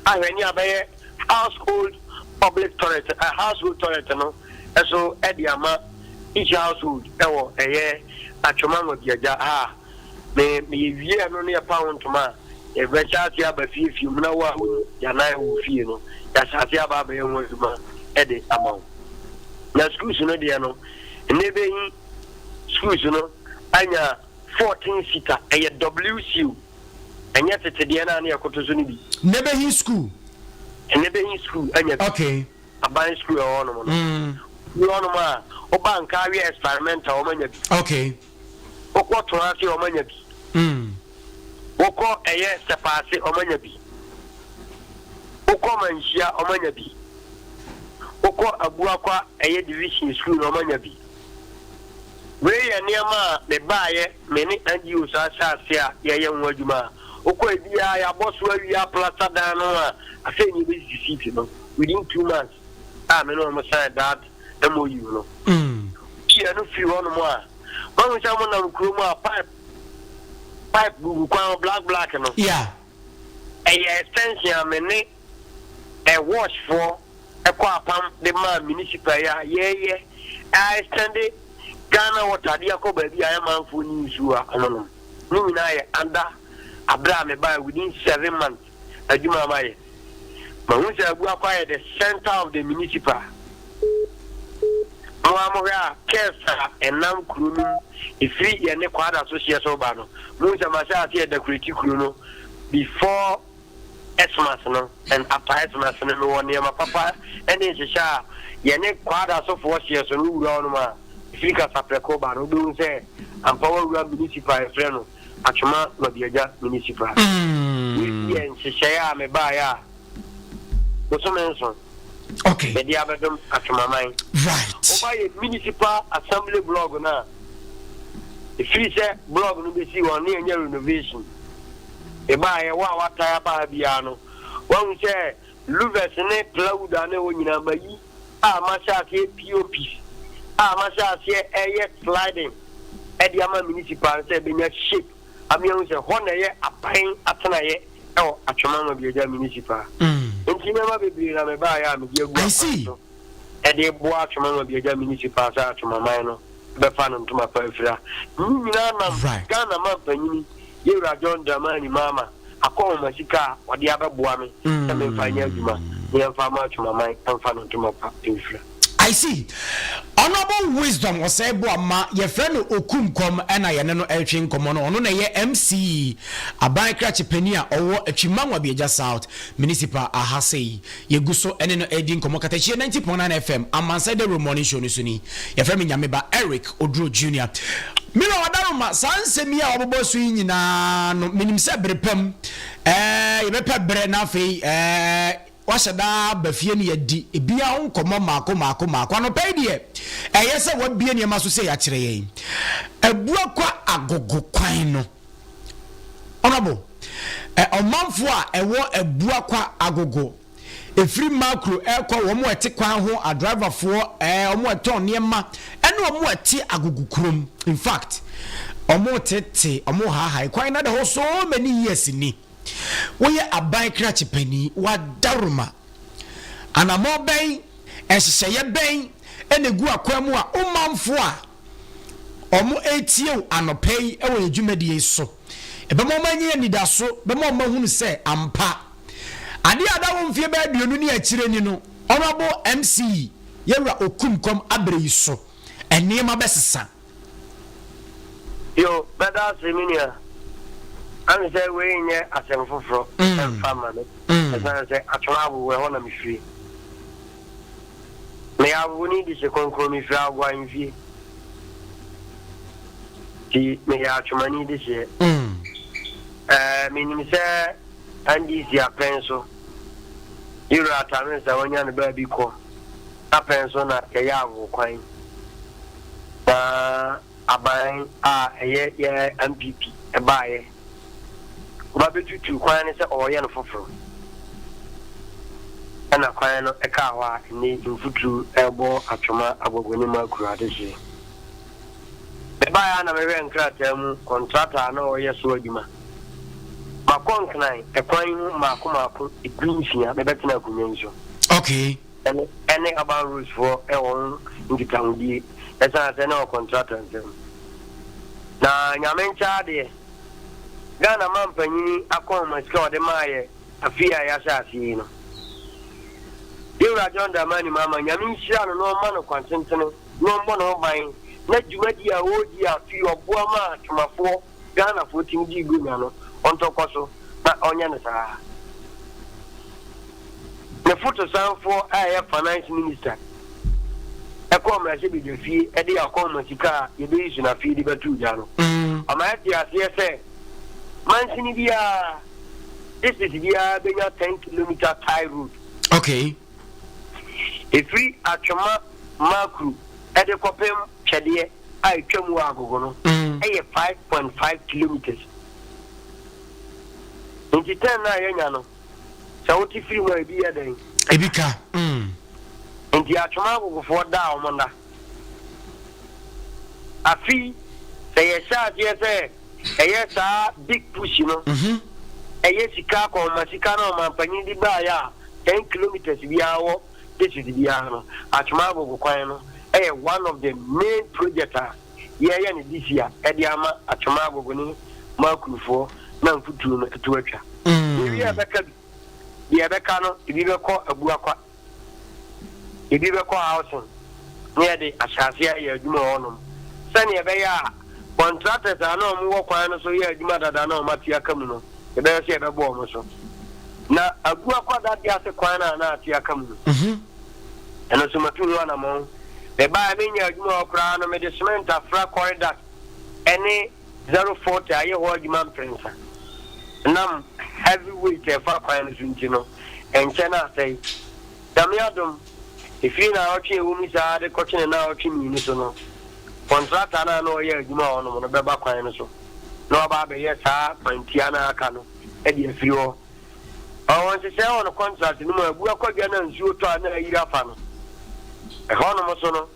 ahwɛ ne abɛyɛ household public toilet, uh, household toilet no ɛso ɛde ama each household ɛwɔ ɛyɛ Atwoma Nwabiagya ha. Me meyɛ wie ɛno ne yɛpa ho ntoma a, yɛbɛhyɛ aseɛ aba fie fie mu na wo a wonni gyanan wɔ wo fie no, yɛahyɛ aseɛ aba abɛyɛ ho adwuma de ama wo. Na schools no deɛ no, nnɛ bɛyi schools no anya 14 seater, ɛyɛ WC o, ɛnyɛ tete deɛ no a ne yɛkoto so no bi. Nnɛ bɛhi school. Nnɛ bɛhi school anya bi. Okay. Aban school ɛwɔ hɔnom no. Bi hɔnom a, woba Nkawie experimental wɔn anya bi. Okay. Wokɔ Toa ase wɔn anya bi. Wokɔ ɛyɛ Sɛpa ase wɔn anya bi. Wokɔ Manhyia wɔn anya bi. Wokɔ Abuakwa ɛyɛ division school no wɔn anya bi. Wei yɛ nneɛma a mebaayɛ me ne NGOs ahyɛ ase a yɛyɛ ho adwuma a wokɔ ebiara yɛabɔ so awie aplasta dan no a afei ne yɛbɛsisi seat no within 2 months a me ne wɔn sign that MOU no. Woyi ɛno firi hɔnom a, moahu sɛ monam kurom a pipe pipe gugu kwan ho black black no. Ɛyɛ extension a me ne ɛ wash foɔ ɛkɔ apam de maa municipal yi a yɛyɛ a extend Ghana water de akɔ baabi a ɛmanfoɔ ni nsuo a wɔnom. Ne nyinaa yɛ under abere a mebae within 7 months adwuma a mayɛ. Mahu sɛ Abuakwa yɛ the center of the municipal. Mo a mohwɛ a curves a ɛnam kuro no mu ɛfiri yɛne Kwada so hyeɛ so ba no, mohu sɛ mahyɛ aseɛ decorate kuro no before. Xmas no and after Xmas no mewɔ nneɛma papa ne nhyehyɛ a yɛne Kwadasofoɔ hyeɛ so no wowura hɔnom a ɛfiri Kasaprɛko ba no wobɛhu sɛ ampa woawura municipal a yɛfrɛ no Atwoma Nwabiagya Municipal. Wei yɛ nhyehyɛeɛ a mebaeɛ a bosome nson okay. mede abɛdom Atwomaman. Right. Woba yɛ Municipal Assembly blog no a ɛfiri sɛ blog no bɛsi hɔ ne yɛnyɛ renovation. Mebaeɛ, wo a woatae aba ha biara no, woahu sɛ louvers ne plywood a na ɛwɔ nyinaa mayi a mahyɛ aseɛ POPs a mahyɛ aseɛ ɛyɛ sliding ɛde ama municipal no sɛ ɛbɛnya shape ama yɛahu sɛ hɔ na ɛyɛ aban atenaeɛ ɛwɔ Atwoma Nwabiagya municipal. Nti nneɛma bebree na mebaeɛ a mede agu I akwan see. so ɛde reboa Atwoma Nwabiagya municipal sɛ Atwomaman no bɛfa no ntoma pa afira. Ne nyinaa nam Right. Ghana mampanyini Yewura John Dramani Mahama akɔnhoma sika a ɔde abɛboa me sɛ memfa nyɛ adwuma na yɛmfa ama Atwomaman mfa no ntoma pa mfira. I see. Honourable Wisdom Osei Boamah, yɛfrɛ no Okumkɔm ɛna yɛne no ɛretwe nkɔmmɔ no, ɔno na ɛyɛ MC, Aban Krakye Panin a ɔwɔ Atwima Nwabiagya South Municipal aha sei. Yɛgu so ne no redi nkɔmmɔ Katakyie 90.9 FM, Amansan Dawuro Morning Show no so ni. Yɛfrɛ me Nyameba Eric Oduro Junior. Mira Wadaroma, saa nsɛm yi a wɔbobɔ so yi nyinaa no, menim sɛ bere pa mu, ɛɛ, yɛbɛpɛ berɛ na afei, ɛɛ, wahyɛ daa aba fie ne yɛadi ebiara ho nkɔmmɔ mmaako mmaako mmaako. Anɔpa yi deɛ, ɛyɛ sɛ wabue nneɛma so sɛ yɛakyerɛ yɛn. Abuakwa agogo kwan no. Honourable, ɛ ɔmanfoɔ a ɛwɔ Abuakwa Agogo, ɛfiri Makro ɛrekɔ, wɔn a ɛte kwan ho, adriverfoɔ, ɛɛ wɔn a ɛtɔn nneɛma, ɛne wɔn a ɛte Agogo kurom. In fact, wɔn tete, wɔn haahae kwan no ada hɔ so many years ni. Woyɛ aban krakye panin, w'adaworoma. Anammɔn bɛn, nhyehyɛeɛ bɛn na ɛgu akwan mu a wo manfoɔ a wɔretie wo anɔpa yi wɔ yɛn dwumadie yi so. Ɛbɛma wɔanya anidaso, bɛma wɔahunu sɛ ampa, adeɛ a ada wɔ mfeɛ bɛyɛ aduonu ne akyire ni no, Honourable MC Yɛwura Okum Kɔm aberɛ yi so, nneɛma bɛsesa. Yo, mɛda ase me nua. Ame sɛ wei nyɛ asɛm foforɔ mfa mma me, ɛsiane sɛ Atwoma Agogo ɛhɔ na mefiri. Meyɛ Agogoni dehye kronkron, mefiri Agogo ahemfie. Nti meyɛ Atwomani dehyeɛ. Ɛɛ, menim sɛ NDC apɛn so, Yewura Atta Mensah wanya ne baabi kɔ, n'apɛn so na yɛyɛ Agogo kwan. Na aban a ɛyɛ yɛ NPP baeɛ, ɔba bɛtutuu kwan no sɛ ɔreyɛ no foforɔ. Ɛna kwan no kaa hɔ a ɛnnɛ yi mfuturu rebɔ Atwoma Agogo ne Makuru adehyeɛ. Mebaeɛ a na mehwɛ nkrataa mu kɔntrata a na ɔreyɛ so adwuma. Makɔ Nkran ɛkwan yi ho mmaako mmaako dunsia mebɛtena akonnwa yi so. Okay. Ɛne ɛne Urban Roots foɔ wɔ ho nkitahodie ɛsiane sɛ na ɛwɔ kɔntrata nsam. Na Nyame nkyɛ adeɛ, Ghana mampanyini akɔnhoma sika a ɔde maa yɛ afe yi a yɛahyɛ aseɛ yi no, Yɛwura John Dramani Mahama, Nyame nhyira no na ɔmma no kwantentene na ɔmmɔ ne ho ban na dwumadie a ɔredi afe yi ɔboa maa Atwomafoɔ, Ghanafoɔ tumi dii Buronya no, ɔntɔ kɔ so na ɔnyɛ no saa. Ne fotosanfoɔ a ɛyɛ Finance Minister kɔɔ mmarahyɛbadwafie de akɔnma sika a yɛbɛyi so no afei de bɛtoo dwa no, ɔma yɛte aseɛ sɛ mansini biara, district biara bɛnya 10 kilometer tie road. Okay. Ɛfiri Atwoma Makru de kɔpem Twɛdeɛ a ɛtwa mu wɔ Agogo no yɛ 5.5 kilometers. Nti 10 no a yɛanya no, sɛ wote firi mu a ebi yɛ dɛn? Ebi ka. Mm. Nti Atwoma Agogofoɔ da a wɔn nna. Afe yi, sɛ yɛhyɛ aseɛ sɛ ɛyɛ saa big push no, ɛyɛ sika akɔnma sika no a ɔmanpanyin de baeɛ a 10 kilometres biara wɔ district biara no, Atwoma Agogo kwan no yɛ one of the main project a yɛreyɛ no this year de ama Atwoma Agogo ne Makurufoɔ na mfuturo no atu atwa. Yɛwie a ɛbɛka bi. Deɛ ɛbɛka no, ebi bɛkɔ Abuakwa, ebi bɛkɔ Housing na yɛde ahyɛ aseɛ ayɛ adwuma wɔ hɔnom sɛdeɛ ɛbɛyɛ a contractors a na wɔwɔ kwan no so yɛ adwuma dada na wɔate aka mu no, yɛbɛyɛ sɛ yɛbɛbɔ wɔn so. Na agu akɔ adadeɛ ase kwan no a na ate aka mu no, ɛno nso matu ho anammɔn. Mebaeɛ a mennyɛɛ adwuma hɔ koraa no, mede cement afra corridor ne 040 ayɛ hɔ adwuma mprɛnsa. Ɛnam heavy weight a ɛfa kwan no so nti no, ɛnkyɛ na asɛe. Nyame adom, ɛfiri naawɔtwe a ɛwɔ mu saa de kɔtwe ne naawɔtwe mmienu so no, kɔntrata no a na ɔyɛ adwuma wɔ hɔnom no bɛba kwan no so na waba abɛyɛ saa kwantia no a aka no de afiri hɔ. Ɔwɔ nhyehyɛe wɔ no kɔntrat no mu a abu akɔ dwa no a nsuo tɔ a na ayiri afa no. Ɛhɔnom so no,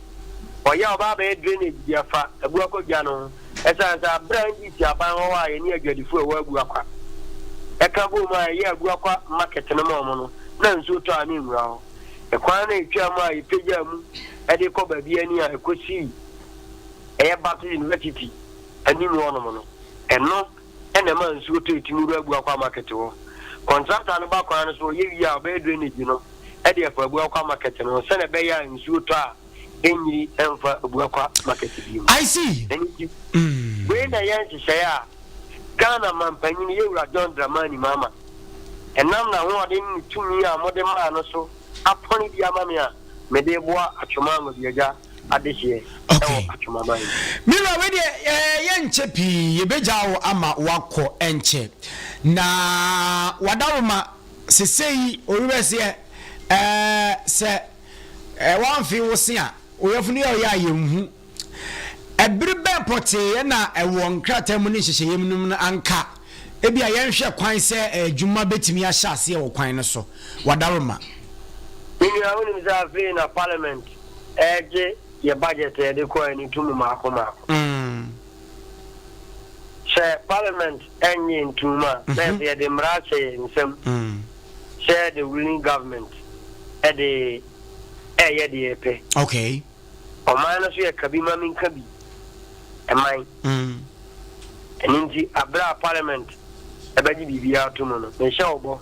ɔyɛ a ɔba abɛyɛ drainage de afa abu akɔ dwa no ho. Ɛsiane sɛ aberɛ a NDC aban wɔ hɔ a yɛne adwadifo a ɛwɔ Abuakwa ɛka bom a ɛyɛ Abuakwa market no ma wɔn no, na nsuo tɔ a na ɛnwura hɔ. Ɛkwan no a ɛtwaa mu a yɛpagyaa mu de kɔ baabi ani a ɛkɔsii ɛyɛ Baptist University anim hɔnom no, ɛno na ɛma nsuo tɔ ɛtumi wura Abuakwa market hɔ. Kɔntrata no ba kwan no so, ɔyɛ wie a ɔbɛyɛ drainage no de afa Abuakwa market no ho sɛdeɛ ɛbɛyɛ a nsuo tɔ a ɛnyiri mfa Abuakwa market bio. I see. Ɛno nti, wei na ɛyɛ nhyehyɛeɛ a Ghana manpanyin Yɛwura John Dramani Mahama, ɛnam n'ahoɔden ne ne tumi a mode maa no so apɔne bi ama me a mede reboa Atwoma Anwabiagya adehyeɛ wɔ Atwomaman mu. Me wura, wei deɛ yɛnkyɛ pii, yɛbɛgyaa wo ama woakɔ ɛnkyɛ. Na w'adaworoma, sesei owiwɛseɛ, sɛ woamfe wo se a, wo yafunu yɛ ɔyɛ a yɛnhu. Bere bɛn pɔtee na ɛwɔ nkrataa mu ne nhyehyɛeɛ mu no anka ebia yɛnhwɛ kwan sɛ adwuma bɛtumi ahyɛ aseɛ wɔ kwan no so? Wadaroma. Me nua, wonim sɛ afei na parliament regye yɛ budget a yɛde kɔɛ no to mu maako maako. Sɛ parliament nnye ntoom a, na ɛsɛ yɛde mmara ahyɛ yɛn nsam sɛ the ruling government de ɛreyɛ deɛ yɛpɛ. Okay. Ɔman no so yɛ ka bi ma menka bi man. Ɛno nti aberɛ a parliament bɛgye biribiara ato mu no, mehyɛ wo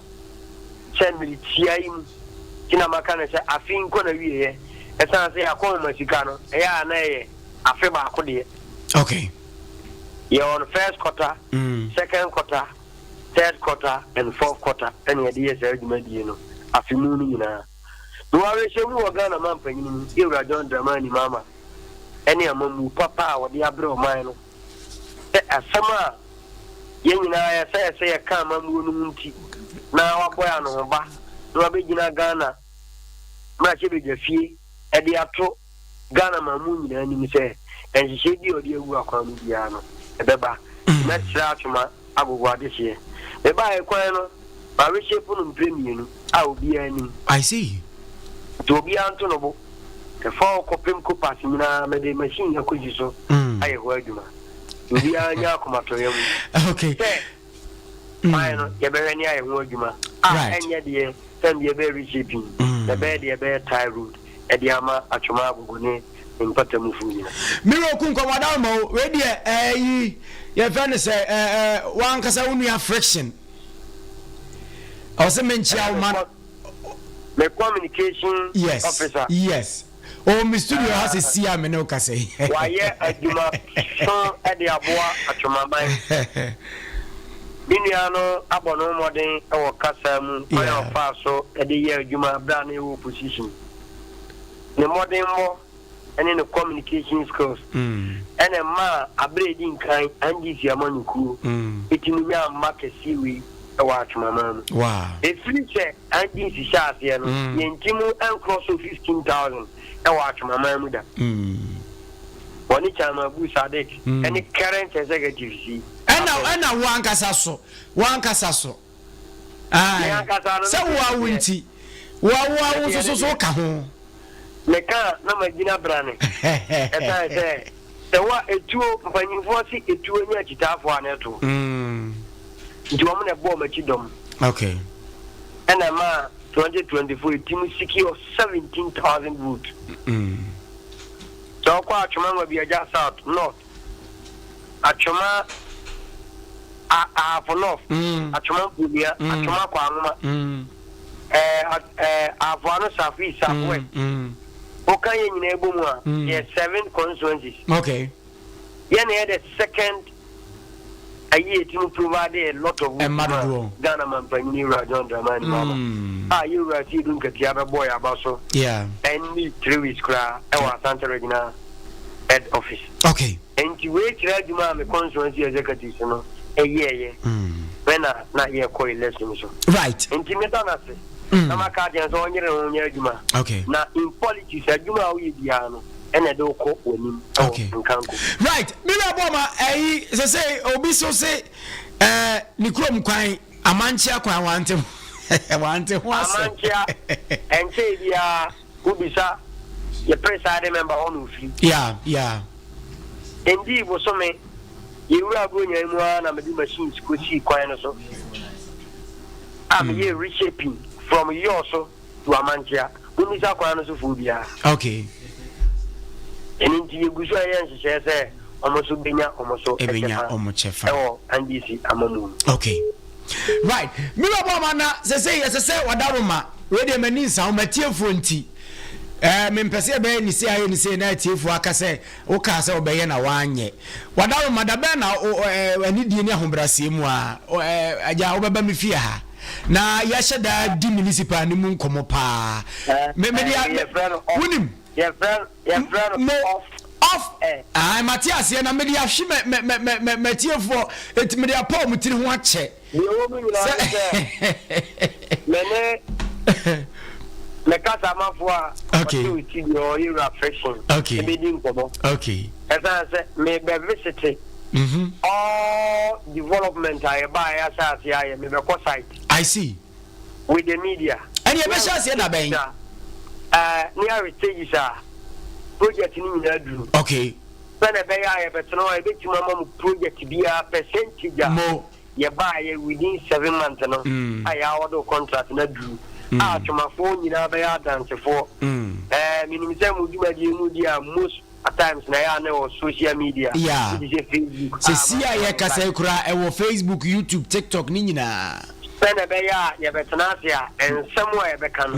bɔ sɛ mmere tia yi mu nti na maka no sɛ afe yi nkɔ n'awieɛ, ɛsiane sɛ yɛakɔnhoma sika no, ɛyɛ a na ɛyɛ afe baako deɛ. Okay. Yɛwɔ no first quarter, second quarter, third quarter and fourth quarter ɛna yɛde yɛ saa dwumadie no afe mu no nyinaa. Mewɔ awerɛhyɛmu wɔ Ghana manpanyin mu, Yɛwura John Dramani Mahama ne amammuo papa a ɔde abrɛ ɔman no sɛ asɛm a yɛn nyinaa yɛsɛ sɛ yɛka amammuo no ho nti na wabɔ yɛn anohoba na wabɛgyina Ghana mmarahyɛbadwafie de ato Ghana man mu nyinaa nim sɛ nhyehyɛe bi a ɔde agu akwan mu biara no, ɛbɛba. Mɛsrɛ Atwoma Agogo adehyeɛ. Mebaeɛ kwan no, ma reshape no mprɛ mmienu a obiara nim. I see. Nti obiara nto no bo. Ɛfa hɔ kɔpem Kopas nyinaa, mede machine akɔsi so ayɛ hɔ adwuma. Nti obiara nya akomatɔyam sɛ kwan no yɛbɛhwɛ ne ayɛ ho adwuma a ɛnyɛ deɛ sɛn deɛ ɛbɛyɛ reshaping, na ɛbɛyɛ deɛ ɛbɛyɛ tie road. de ama Atwoma Agogo ne ne mpɔtamufo nyina. Me wura oku nkɔmɔ adaworoma o wei deɛ ɛyi yɛfrɛ no sɛ ɛɛ wankasa wo nua friction ɔsɛ menkyia wo man. Me communication yes, officer. Yes. Oh, me studio ha sɛ si a me ne wo kasa yi. Wayɛ adwuma so de aboa Atwomaman. Me nua no abɔ ne ho mmɔden wɔ kasa mu, kwan a ɔfaa so de yɛɛ adwuma bere a na yɛwɔ opposition, ne mmɔdenmmɔ ne ne communication skills na ɛmaa bere a edi nkan NDC amanyɔkuo tumi nyaa mma kɛseɛ wei wɔ Atwemaman mu. Ɛfiri sɛ NDC hyɛɛ aseɛ no, yɛn mu nkorɔ so 15,000 wɔ Atwemaman mu da. Wɔne Chairman Abu Sadiq ne current executives yi. Ɛna ɛna wo ankasa so, wo ankasa so. Ae, sɛ wo a wo nti, wo a wo a wo nso so so ka ho. Meka a na magyina brane. Ɛsan sɛ sɛ wo a etuo mpanyinfoɔ se etuo nyɛ akyitaafoɔ a na ɛtoɔ. Nti wɔn na ɛbɔɔ m'akyi dɔm. Okay. Ɛna ɛmaa 2024 etim secure 17,000 vote. Sɛ wokɔ Atwoma Nwabiagya South, North, Atwoma a Ahafo North, Atwoma Mponua, Atwoma Kwanwoma, ɛɛ ɛɛ Ahafo Ano South East, South West. Woka yɛn nyinaa bɔ mu a, yɛ seven constituencies. Okay. Yɛn na yɛ the second. Ayi etumi provide a lot of Ɛmma dodoɔ. Ghana mampanyini Wura John Dramani Mahama a yɛ Wura Seidu Nketia bɛbɔɔ yɛn aba so Yeah. ɛnni 3 weeks koraa ɛwɔ Asante Regional Head Office. Okay. Nti wei kyerɛ adwuma a me constituency executives no ɛyɛɛyɛ bɛ na na yɛkɔ election so. Nti meda no ase na maka akyerɛ no sɛ ɔnyere ne ho nyɛ adwuma. Na in politics adwuma a woyɛ biara no ɛna ɛde wokɔ w'anim ɛwɔ nkanko. Right. Me wura bɔ ma ɛyi sɛ sɛ obi so se ɛɛ ne kurom kwan amankyea kwan wante wante ho asɛm. Amankyea ɛnkyɛe biara wobisa yɛ presiding member hɔ na ofiri. Yeah, yeah. Ndii bosome, yɛwura Buronya yi mu ara na mede machines kosii kwan no so a meyɛɛ reshaping from Yaw so to Amankyea. Mommisa kwan no so foɔ biara. Okay. Ɛno nti yɛgu so a yɛyɛ nhyehyɛɛ sɛ wɔn nso bɛnya wɔn so Ɛbɛnya wɔn kyɛfa. ɛwɔ NDC amammuo mu. Okay. Right. Me wura bɔ ama na sɛ sɛ yɛsɛ sɛ wadaroma wei deɛ m'ani nsa wo matiefoɔ nti ɛɛ mempɛ sɛ yɛbɛyɛ ne sei ayɛ ne sei na atiefoɔ aka sɛ wokaa sɛ wobɛyɛ na woanyɛ wadaroma da bɛn na ɛɛ anidie ne ahobrɛaseɛ mu a ɛɛ agya wobɛba me fie ha na yɛahyɛ daa di municipal no mu nkɔmmɔ paa me me deɛ wonim Yɛfrɛ no mo off off air. Ae mate aseɛ na mede ahwe mɛ mɛ mɛ mɛ mɛ matiefoɔ eti mede apa wɔn tiri ho akyɛ. Deɛ ɛwɔ mu nyinaa ne sɛ me ne me kasamafoɔ a Okay. ɔte wo studio hɔ Yewura Friction Okay. ɛbɛdi nkɔmmɔ. Okay. Ɛsiane sɛ mebɛ visite Mhm. all development a yɛbaeɛ ahyɛ aseɛ ayɛ mebɛkɔ site. I see. With the media. Ɛne ɛbɛhyɛ aseɛ da bɛn? Ɛɛ ne yɛawe stages a project no nyinaa duru. Okay. Sɛnea ɛbɛyɛ a yɛbɛtena hɔ a yɛbɛtumi ama mo project biara percentage a Mo. yɛbaeɛ within 7 months no a yɛawɔde contract no aduru a atwomafoɔ nyinaa bɛyɛ adansefoɔ. Ɛɛ menim sɛ mo dwumadie mu di a most at times na ɛyɛ a na ɛwɔ social media. Bi te sɛ Facebook. Sɛsi a yɛkasa yi koraa ɛwɔ Facebook, YouTube, TikTok ne nyinaa. Sɛnea ɛbɛyɛ a yɛbɛtena ase a nsɛm a yɛbɛka no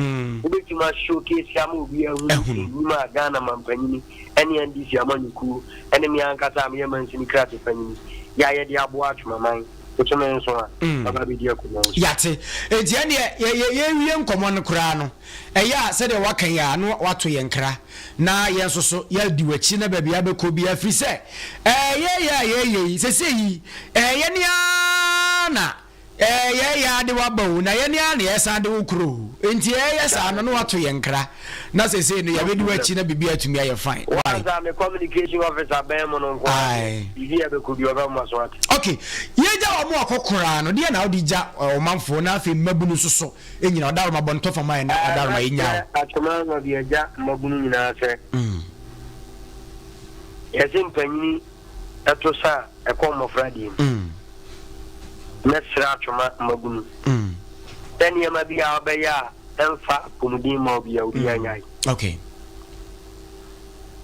wobɛtumi a showcase ama obi ahunu nnwuma a Ghana mampanyini ne NDC amanyɔkuo ne me ankasa a meyɛ mansini krate panyini yɛayɛ de aboa Atwemaman bosome nson a waba abɛdi akonnwa yi so. Yɛate. Enti ɛnneɛ yɛ yɛ yɛrewie nkɔmmɔ no koraa no, ɛyɛ a sɛdeɛ woaka yi ara na woato yɛn nkra na yɛn nso so yɛadi w'akyi na baabi a wobɛkɔ biara, ɛfiri sɛ ɛɛ yɛreyɛ a yɛreyɛ yi, seesei yi ɛɛ yɛn ara na Ɛɛ, yɛn yɛ ade waba o, na yɛn ara na yɛsan de wo korɔ o. Enti yɛyɛ saa no, na wato yɛn nkra. Na seesei no, yɛbɛdi w'akyi na biribi atumi ayɛ fine. Why? Once a me communication officer bɛn mo no nko ara deɛ, Aye. biribi a ɛbɛkɔ bi ɔbɛma mo aso ate. Ok, yɛgya wɔn akɔ koraa no, deɛ na wode gya ɔmanfoɔ na afei mmabunu nso so nyina? Ɔdaroma bɔ ntɔfa ma yɛn na Ɛɛ, ɔdaroma yɛnya mɛsrɛ wo. Atwoma Nwabi agya mmabunu nyinaa sɛ, yɛse mpanyini to sa a, ɛkɔ mmɔfra deɛ mu. Mɛsrɛ atwoma mmabunu sɛ nneɛma bi a wobɛyɛ a ɛmfa apɔmuden mma obiara, obiara nnyae. Okay.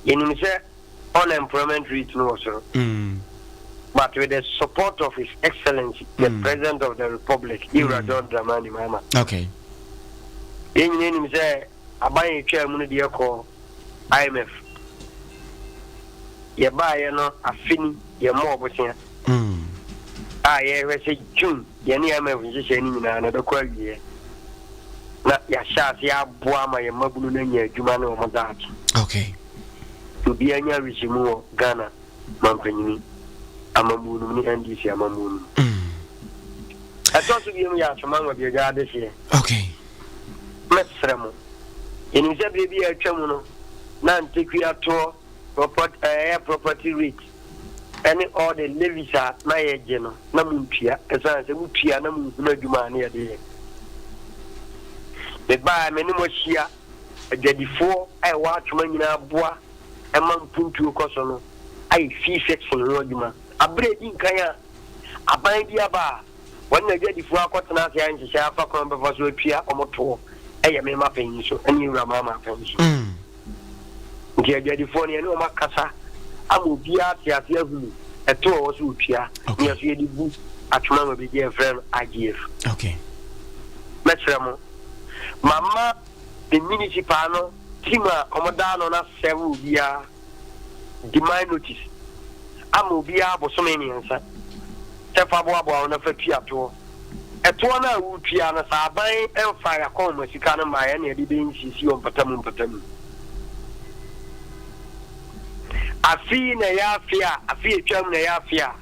Yɛnim sɛ unemployment rate no wɔ soro. But with the support of His Excellency, the President of the Republic, Yewura John Dramani Mahama. Okay. Yɛn nyinaa nim sɛ aban a ɛtwaa mu no deɛ kɔɔ IMF. Yɛbaeɛ no afe ni yɛmmɔɔ bosea a yɛrehwɛ sɛ June yɛne IMF nhyehyɛe no nyinaa no ɛbɛkɔ awieɛ na yɛahyɛ aseɛ aboa ama yɛn mmabunu no anya adwuma ne wɔn daakye. Okay. Obiara nya awerɛhyɛmu wɔ Ghana mampanyini amammuo no mu ne NDC amammuo no mu. Ɛtɔ so biom yɛ Atwoma Nwabiagya adehyeɛ. Okay. Mɛsrɛ mo, yɛnim sɛ berɛ bi a atwa mu no na ntekua toɔ propert ɛyɛ property rate ɛne all the levies a na yɛgye no na montua ɛsiane sɛ motua na monhunu adwuma a ne yɛde yɛ. Mebaa me ne mo ahyia adwadifoɔ a ɛwɔ Atwoma nyinaa boa ɛma mpuntuo kɔ so no ayɛ fee fixing ho adwuma. Aberɛ a ɛdi nkan a aban bi aba a wɔne n'adwadifoɔ akɔtena ase ayɛ nhyehyɛe afa kwan a wɔbɛfa so atua wɔn toɔ yɛ me mapɛn yi so ne Awura Mahama apɛn so. Nti adwadifoɔ no yɛne wɔn akasa ama obiara ate ase ahunu ɛtoɔ a ɛwɔ sɛ ɔtua ne yɛso yɛde bu atwoma ma biribi a yɛfrɛ no IGF. Mɛsrɛ mo, mama me municipal no team a wɔda ano no asɛve obiara demand notice ama obiara bosome mmiɛnsa. sɛ fa boaboa ho na fa tua toɔ. Ɛtoɔ no a woretua no, sɛ aban mfaa yɛn akɔnhoma sika no mmaeɛ a, ɛnna yɛde bɛyɛ nsiesie wɔ mpɔtam mpɔtam. Afe yi na ɛyɛ afe a, afe a ɛtwaam na ɛyɛ afe a,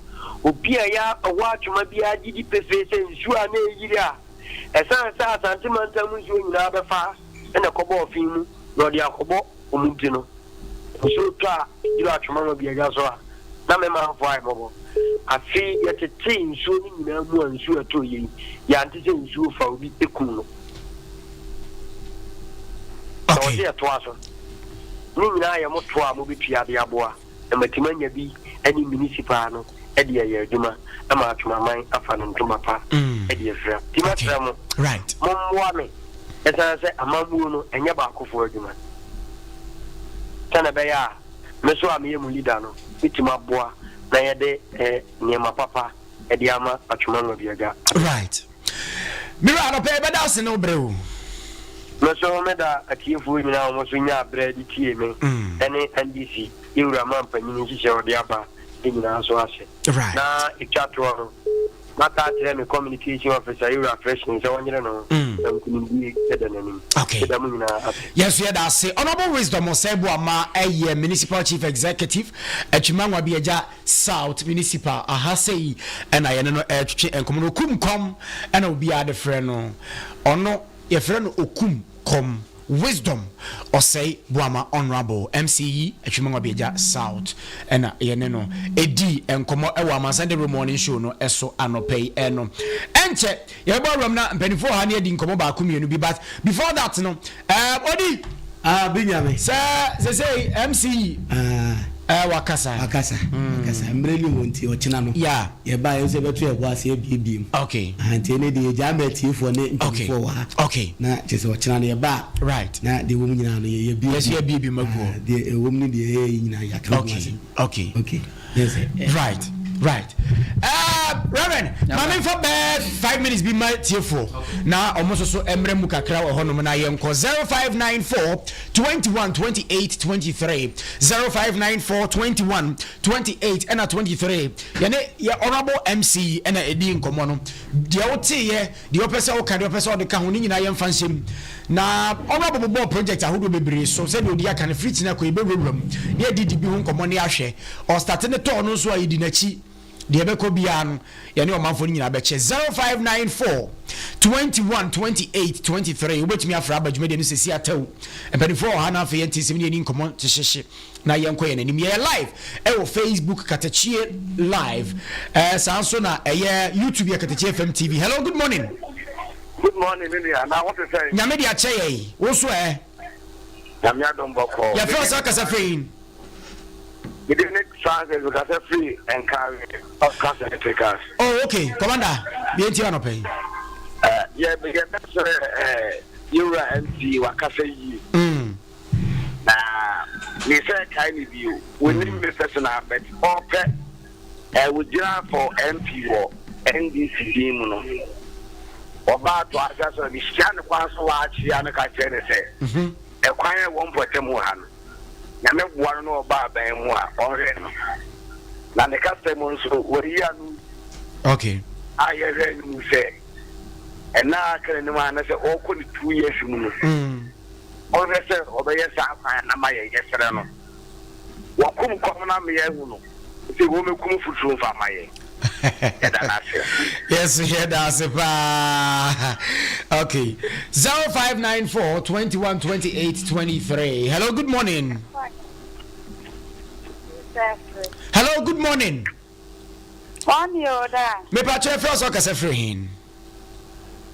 obi a ɛyɛ ɔwɔ atwoma biara gye di pefee sɛ nsuo a na ɛreyiri a ɛsiane sɛ Asante mantam nsuo nyinaa bɛfa na ɛkɔbɔ ɔfe mu na ɔde akɔbɔ wɔn nti no, nsuo tɔ a ɛduru atwoma ma bi agya so a, na me manfoɔ ayɛ mmɔbɔ. Afe yi yɛtetee nsuo no nyinaa mu a nsuo a ɛtɔeɛ yi, yɛante sɛ nsuo fa obi kum no. Na wɔse yɛtoa so. Ne nyinaa yɛ mo toa a mobɛtua de aboa na matumi anya bi ne municipal no de ayɛ adwuma ma Atwomaman afa no ntoma pa de afira. Nti mɛsrɛ mo, mommoa me ɛsiane sɛ amammuo no ɛnyɛ baakofoɔ adwuma. Sɛdeɛ ɛbɛyɛ a me nso a meyɛ mo leader no mɛtumi aboa na yɛde nneɛma papa de ama Atwoma Nwabiagya. Right. Me wura anɔpa yi bɛda ase ne wo berɛ o. Me nso meda atiefoɔ nyinaa a wɔn nso nyaa berɛ de tiee me ne NDC yɛwura manpanin nhyehyɛɛ a ɔde aba nyinaa nso ase. Na ɛtwa toɔ no, maka akyerɛ me communication officer yɛwura Freshen sɛ ɔnyere ne ho na nkunimdie da n'anim. Meda mo nyinaa ase. Yɛn nso yɛda ase. Honourable Wisdom Osei Boamah yɛ Municipal Chief Executive, Atwima Nwabiagya South Municipal aha sei na yɛne no retwetwe nkɔmmɔ no. Okum Kɔm na obiara de frɛ no. Ɔno yɛfrɛ no Okum Kɔm. Wisdom Osei Boama Honourable MCE Atwima Nwabiagya South na yɛne no dii nkɔmmɔ wɔ Amansan Dawuro Morning Show no so anɔpa yi no. Ɛnkyɛ yɛbɛbɔ awuram na mpanimfoɔ wɔ ha ne adi nkɔmmɔ baako mmienu bi but before that no um, Odi. Ah, bi nyame. Sɛ sesei MC. Ah. Eh, wakasa. Wakasa. Mm. Wakasa. Mmerɛ ni hɔ nti ɔkyena no. Yeah. Yɛba yɛn nso yɛbɛto yɛn bo ase abiebie mu. Okay. Ah, nti ɛnɛ deɛ yɛgyaa ma atiefoɔ ne mpanimfoɔ wɔ ha. Okay. Na kyerɛ sɛ ɔkyena no yɛba a. Right. Na deɛ ɛwɔ mu nyinaa no yɛ yɛbie. Yɛso yɛbiebie mu agu hɔ. Ah, deɛ ɛwɔ mu ne deɛ ɛyɛ yi nyinaa yɛaka ho asɛm. Okay. Okay. Right, right. Uh, Reverend, maame nfa bɛɛ 5 minutes bi ma tiefo na ɔmo nso so mmerɛ mu kakra wɔ hɔnom na yɛnkɔ 0594 21 28 23 0594 21 28 ɛna 23 yɛne yɛ honorable MC ɛna ɛdi nkɔmmɔ no deɛ woteeɛ Deɛ ɔpɛ sɛ ɔka, deɛ ɔpɛ sɛ ɔde ka ho, ne nyinaa yɛmfa nhyɛ mu. Na Honourable bobɔɔ project ahodoɔ bebree so, sɛdeɛ ɔdi aka no, firi kyena kɔ yɛbɛwurawura mu na yɛadidi bi ho nkɔmmɔ na yɛahwɛ. Ɔstate ne tɔɔ no nso a, yɛdi n'akyi. Deɛ ɛbɛkɔ biara no, yɛne ɔmanfoɔ no nyinaa bɛkyɛ. 0594 21 28 23 Wobɛtumi afrɛ aba dwumadie no sɛsi atɛw. Mpanimfoɔ wɔ ha na afei yɛnte nsɛm ne yɛni nkɔmmɔ hyehye. Na yɛnkɔ yɛn anim. Yɛyɛ live ɛwɔ Facebook Katakyie live. Ɛɛ saa nso na ɛyɛ YouTube yɛ Katakyie FM TV. Hello, good morning. Good morning, me nua. Na wo te sɛn? Nyame de akyɛ yɛn. Wo nso ɛ? Nyame adom bɔkɔɔ. Yɛfrɛ wo sɛ kasa firi hin? Me din ne Francis, me kasa firi Nkare, Oscars Electricals. Oh, okay. Commander, yɛn ti anɔpɛ yi. Eh, yɛ yɛ bɛsrɛ eh, yɛwura MC wakasa yie. Mm. Na me sɛ kae me bio. Wonim me personal but ɔpɛ eh, wogyina for MP wɔ NDC din mu no. Ɔbaa to ase asɔre me hyia no kwan so waakyea no ka kyerɛ no sɛ ɛkwan a ɛwɔ mpɔtam wɔ ha no Nyame boa no na ɔba aban mu a ɔnhwɛ no. Na ne kasa mu nso wayi ano Okay. a yɛhwɛ no mu sɛ ɛna aka n'anim a na sɛ ɔrekɔ ne 2 years mu no. Ɔnhwɛ sɛ ɔbɛyɛ saa kwan no ama yɛn, yɛsrɛ no. Wakum kɔm no ama yɛahu no, nti wɔmmɛkum futuro mfa mma yɛn. Yɛda no ase. Yes, yɛda ase paa. Okay. 0594 21 28 23. Hello, good morning. Hello, good morning. Morning, Oda. Mepa kyɛ yɛfrɛ wo sɛ wokasa firi hen?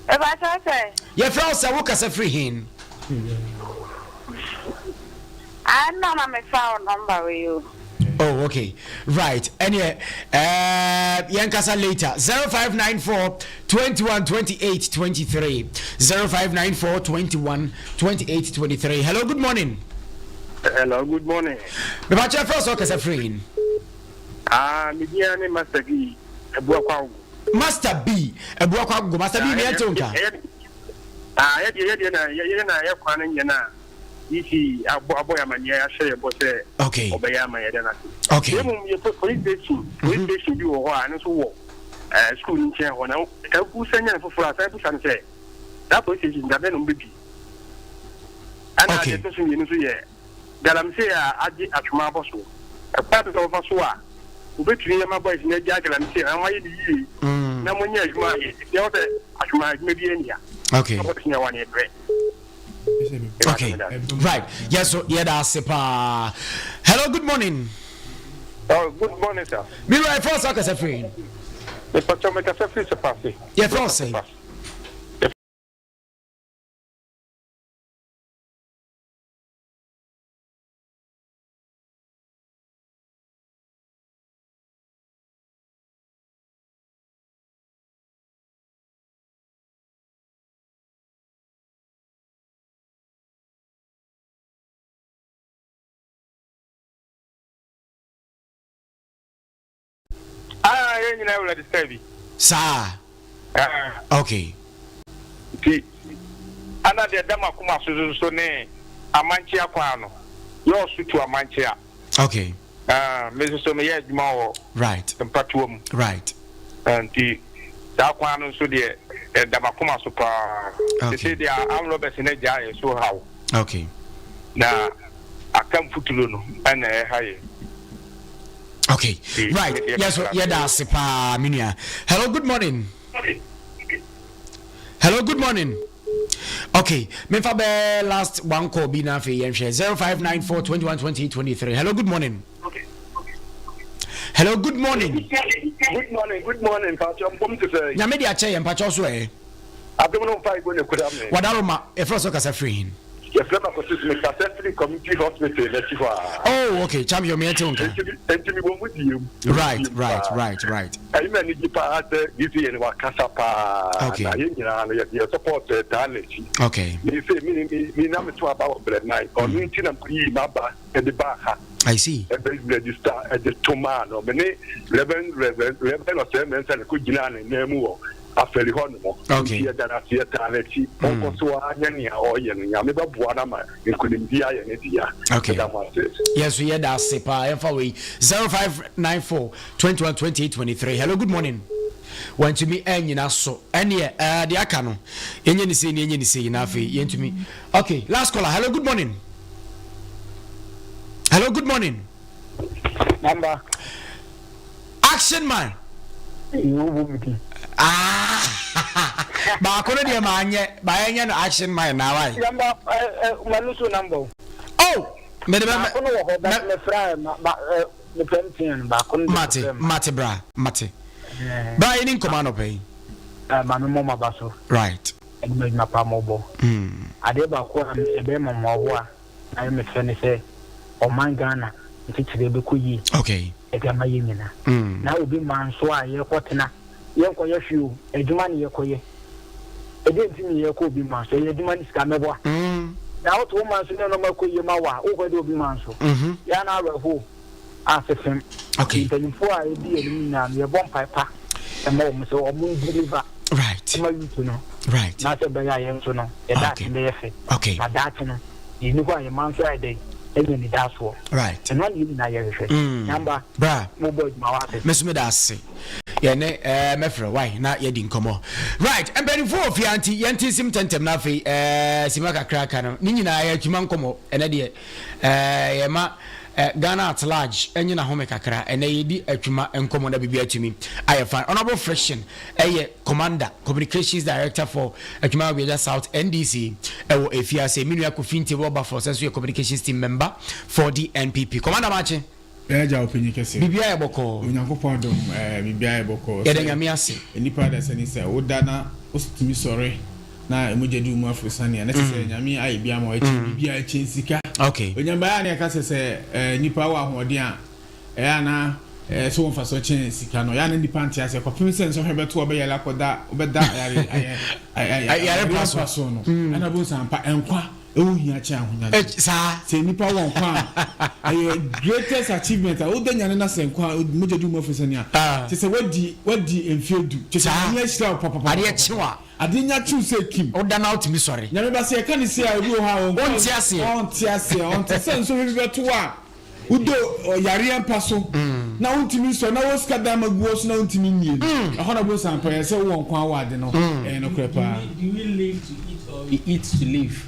Mepa kyɛ sɛ. Yɛfrɛ wo sɛ wokasa firi hen? Ah, nna na mefa wo number wei o. Oh, okay. Right. Ɛneɛ, uh, yɛnkasa later. 0594 21 28 23. 0594 21 28 23. Hello, good morning. Hello, good morning. Mepa kyɛ yɛfrɛ wo sɛ wokasa firi hen? Ah, me din ara ne Master B, Abuakwa Agogo. Master B, Abuakwa Agogo. Master B, me yɛnte wo nka. Ah, yɛ deɛ, yɛ deɛ na, yɛ na yɛ kwan no nyɛ na DC abɔ abɔ yɛ amaneɛ ahyɛ yɛ bɔ sɛ okay. ɔbɛyɛ ama yɛ dɛ n'ase. Okay. Yɛ mum yɛ police station, police station bi wɔ hɔ a ɛno nso wɔ. ɛɛ sukuu no nkyɛn hɔ na sɛ wosan nya no foforɔ a san bisa no sɛ saa police station da bɛn na wɔbɛbie. Ɛna deɛ ɛtɔ so mmienu nso yɛ galamsey a agye atwoma abɔ so. Ɛkwan bɛn na wɔfa so a wɔbɛtumi ama boys no agyae galamsey na wɔayɛ no yie na wɔanya adwuma ayɛ. Ɛfiri sɛ sɛ atwoma adwuma biara nni ha. Okay. Na boys no yɛ wɔn brɛ. Okay. Right. Yes, so yeah, that's it. Hello, good morning. Oh, good morning, sir. Mi wura efra sa kasa firi. Mi pàtó mi kasa firi Sepase. Yɛ fɛ ɔsɛ. Ah, yɛn nyinaa wura de sika bi. Saa. Ah. Okay. Nti, ana deɛ da m'akoma so nso ne amankyea kwan no, yɛ ɔso tu amankyea. Okay. Ah, me nso so meyɛ adwuma wɔ. Right. Mpatoa mu. Right. Ah, nti saa kwan no nso deɛ ɛda m'akoma so paa. Okay. Sese deɛ armed robbers no agya yɛ so haw. Okay. Na aka mfuturo no ɛna ɛha yɛ. Okay. Right. Yes, so yɛda ase paa me nua. Hello, good morning. Hello, good morning. Okay, memfa bɛɛ last one call bi na afei yɛnhwɛ 0594 21 28 23. Hello, good morning. Hello, good morning. Good morning, good morning. Mpatsɔ mpom te sɛ. Nyame de akyɛ yɛ mpatsɔ so ɛ. Adom no mpa ego ne kura me. Wadaroma, yɛfrɛ sɛ kasa firi hin. Yɛfrɛ me Akɔsi so mekasa firi community hospital n'akyi hɔ a. Oh, okay, champion me ɛte wo nka. Enti mi wɔ mu die mu. Right, right, right, right. Ɛyi na anigye paa sɛ DCA no wakasa paa. Okay. Na yɛn nyinaa no yɛde yɛ support taa n'akyi. Okay. Me sɛ me me me na meto aba wɔ Brɛman. Ɔno nti na meyii m'aba de baa ha. I see. Ɛbɛ register ɛde to maa no. Me ne Reverend Reverend Reverend Ɔsɛe Mensah na ɛkɔ gyinaa ne nan mu wɔ afɛri hɔ nom. Okay. Nti yɛda no ase yɛtaa n'akyi. Ɔnkɔ so ara nyɛ nea ɔreyɛ no. Nyame bɛboa no ama nkonimdi ayɛ ne dea. Okay. Yɛda mo ase. Yɛn nso yɛda ase paa. Yɛmfa wei 0594 21 28 23. Hello, good morning. Wantumi anyina so. Ɛneɛ ɛɛ deɛ aka no yɛnyɛ ne sei ne yɛnyɛ ne sei na afei yɛntumi. Okay, last caller. Hello, good morning. Hello, good morning. Number. Action man. Ah, baako no deɛ maa nyɛ maa yɛnyɛ no action man na wa. Number ɛ ɛ so number. Oh, mɛ de bɛ mɛ. Baako no wɔ hɔ bɛ mɛ fira ma ba ɛ mɛ pɛ mtn baako no. Mate mate bra mate. Bra yɛ ni nkɔmɔ anɔpɛ yi. Ɛ maame mɔ ma ba so. Right. Ɛdwuma adwuma pa mo bɔ. Adeɛ baako a ɛbɛyɛ ma mo ahoa na ayɛ me fɛ ne sɛ ɔman Ghana nkyekyerɛ bɛkɔ yie. Okay. Ɛde ama yɛn nyinaa. Na obi ma nso a yɛkɔtena yɛnkɔyɛ hwee o, adwuma ne yɛkɔyɛ. Ɛdeɛn nti ne yɛkɔ obi man so? Ɛyɛ adwuma ne sika mɛboa. Na wote wo man so ne nneɛma kɔ yie ma wo a, wokɔ de obi man so. Yɛa na awerɛhoɔ asefem. Okay. Mpanyinfoɔ a ɛdi yɛn anim nyinaa no yɛbɔ mpae pa ma wɔn sɛ wɔn deliver right. ma youth no. Right. Na sɛ ɛbɛyɛ a yɛn nso no yɛ daakye bɛyɛ fɛ. Okay. Na daakye no yɛnni hɔ a yɛn man nso ayɛ dɛn anya anidasoɔ. Right. Ɛno ara na yɛn nyinaa yɛhwehwɛ. Nyamba. Bra. Mobɔ adwuma wɔ ase. Me nso meda ase. Yɛne ɛɛ mɛfrɛ wai na yɛdi nkɔmɔ. Right. Mpanimfoɔ wɔ fie ha nti yɛnte nsim ntɛntɛm na afei ɛɛ sima kakraka no ne nyinaa yɛ adwuma nkɔmɔ ɛnɛ deɛ ɛɛ yɛma Ghana at large nye n'ahome kakra. Ɛnnɛ yɛredi Atwuma nkɔmmɔ na biribi atumi ayɛ fine. Honourable Friction yɛ Commander, Communications Director for Atwuma Aguagya South NDC wɔ Efiase. Me nua Kofi Nti Wilberforce nso yɛ Communications Team Member for the NPP. Commander Makye. Yɛn agya ɔpanyin kɛse. Biribiara yɛ bɔkɔɔ. Onyankopɔn adom ɛɛ biribiara yɛ bɔkɔɔ. Yɛda Nyame ase. Nnipa adasani sɛ woda na wotumi sɔre na mogya di wo mu aforosiane a, na kyerɛ sɛ Nyame ayɛ bi ama wo. Ɛkyɛn biribiara, ɛkyɛn sika. Onyame ayɛ a na yɛka sɛ sɛ nipa wɔ ahoɔden a, ɛyɛ a na ɛso wɔ mfasoɔ kyɛn sika no. Ɛyɛ a na nipa nte aseɛ kɔpem sɛ nsɔhwɛ bɛto a ɔbɛyare akɔda, wobɛda ayare Yare mpa so no. Mm. Ɛna wobɛhu sɛ ampa nkwa ɛho hia kyɛn ahonyadeɛ. Saa. Sɛ nipa wɔ nkwa a, ɛyɛ greatest achievement a woda nyane na sɛ nkwa mogya di wo mu aforosiane a, kyerɛ sɛ wadi wadi mfeɛ du. Kyerɛ sɛ Nyame ahyira wo papapapa. Adeɛ kye wo a. Adeɛ nya kyew sɛ kim. Woda na wotumi sɔre. Nyame ba sɛ yɛka no sei a obi wɔ hɔ a ɔnka Ɔnte aseɛ. Ɔnte aseɛ ɔnte sɛ nsɔhwɛ bi bɛto wo a. Wodɔ ɔyareɛ mpa so na wontumi nsɔre na wɔ sika dan ma gu hɔ so na wontumi nnie no, ɛhɔ na wobɛhu sɛ ampa yɛ sɛ wowɔ nkwa wɔ ade no. Ɛyɛ nokorɛ paa. Do we live to eat or we eat to live?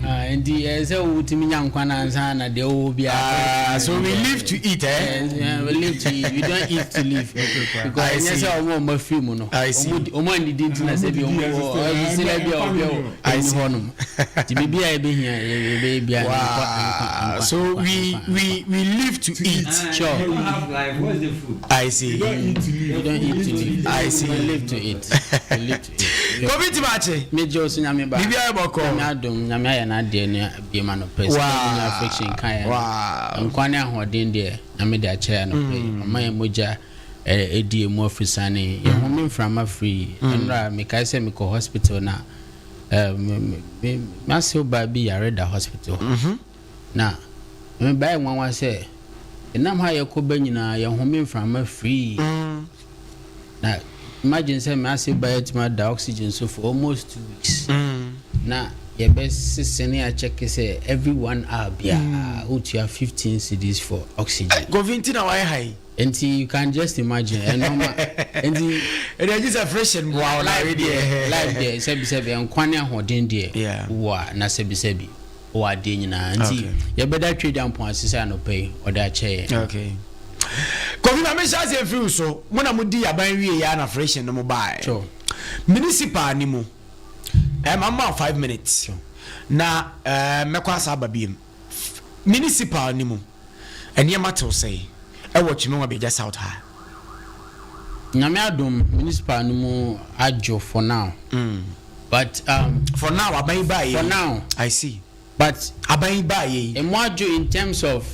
Ah, nti ɛyɛ sɛ wotumi nya nkwa no ansa na deɛ wowɔ biara. Ah, so we live to eat, eh? Yeah, we live to eat. We don't eat to live. Because ɛnyɛ sɛ ɔmo a ɔmo afiri mu no, ɔmo ɔmo andidi nti na sɛ bi ɔmo wɔ ɔmo sɛ bi a ɔbi ɛni hɔ nom. Nti biribi a yɛbɛhia yɛbɛyɛ biara no nkwa nkwa nkwa. So we we we live to eat. Sure. You don't have life, what's the food? I see. You don't eat to live. You don't eat to live. I see. We live to eat. We live to eat. Kofi Timakye. Megye wo so Nyame ba. Biribiara bɔkɔ. Nyame adom, Nyame ayɛ n'adeɛ ne abiem anɔpa yi. Sɛ Wow. affliction ka yɛn. Wow. Nkwa ne ahoɔden deɛ Nyame de akyɛ yɛn anɔpa yi. Ɔma yɛn mogya ɛdi emu afusane. Yɛn home mframa firi. Ɛnora mekae sɛ mekɔ hospital na me me m'asew baa bi yare da hospital hɔ. Na me bae nwanwa sɛ ɛnam ha yɛkɔ ba nyinaa yɛn home mframa firi. Na imagine sɛ me ase ba atumi ada oxygen so for almost 2 weeks. Na yɛbɛsese ne akyɛke sɛ every one hour biara wotua 15 cedis for oxygen. Kofi nti na wayɛ ha yi. Nti you can just imagine ɛnɔɔma nti. Ɛdi agye sɛ fresh mboa wo na Life we deɛ deɛ. Life deɛ, sɛbisɛbi, nkwa ne ahoɔden deɛ wɔ a na sɛbisɛbi wɔ adeɛ nyinaa nti yɛbɛda Twɛ da mpo ase sɛ anɔpa yi ɔde akyɛ yɛn. Okay. Kofi, ma mehyɛ aseɛ mfiri wo so. Mo na modi aban wie yɛ na fresh no mo baeɛ. Municipal ni mu. Ma ma wo 5 minutes. Na mɛkɔ asa aba biem. Municipal ni mu. Nneɛma tew sɛe ɛwɔ Tweme Nwabiagya South ha? Nyame adom, municipal no mu adwo for now. But For now, aban yi baeɛ yi. For now. I see. But aban yi baeɛ yi. Emu adwo in terms of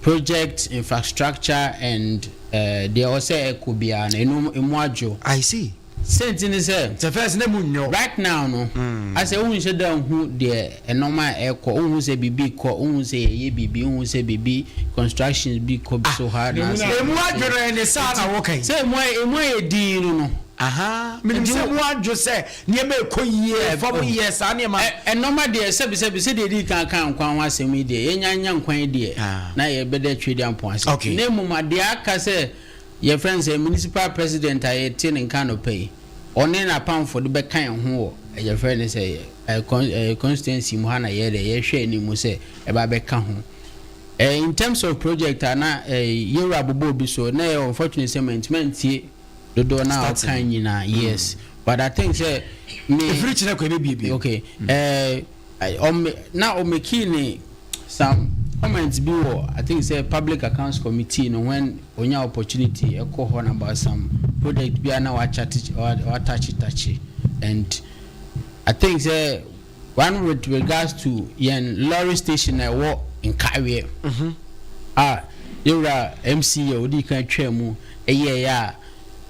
project infrastructure and deɛ ɔsɛ ɛkɔ biara no, enu emu adwo. I see. Sɛnti ne sɛ. Sɛ first ne mu nyɔ. Right now no, asɛ ohun sɛ dɛ nhu deɛ ɛnɔɔma a ɛkɔ, ohun sɛ biribi kɔ, ohun sɛ yɛyɛ biribi, ohun sɛ biribi constructions bi kɔ so ha na asɛ. Emu adwo no ɛne saa na wɔka yi. Sɛ emu ayɛ din no. Aha, menim sɛ emu adwo sɛ nneɛma ɛkɔ yie, fam yie, saa nneɛma. Ɛnɔɔma deɛ, sɛbisɛbi, sɛdeɛ edi kan kan nkwan ho asɛm yi deɛ, yɛnya nya nkwan yi deɛ na yɛbɛda Twɛ di ampɔn ase. Na emom adeɛ aka sɛ yɛfrɛ no sɛ municipal president a yɛte ne nka anɔpa yi, ɔne n'apamfo de bɛka yɛn ho wɔ yɛfrɛ no sɛ constituency mu ha na yɛyɛ dɛ yɛhwɛ anim sɛ ɛba bɛka ho. In terms of project a na yɛwura abobɔ obi so na yɛ unfortunate sɛ mantumi antie dodoɔ na ɔka nyinaa, yes, but I think sɛ me efiri kyerɛ kɔ ebe bie. Okay, ɔme na ɔmeki ne some comments bi wɔ, I think sɛ Public Accounts Committee no when onya opportunity ɛkɔ hɔ na about some project bi a na wakyate watachi tachi, and I think sɛ one with regards to yɛn lorry station a ɛwɔ Nkareɛ a yɛwura MC yɛ odi kan twaa mu ɛyɛ yɛ a,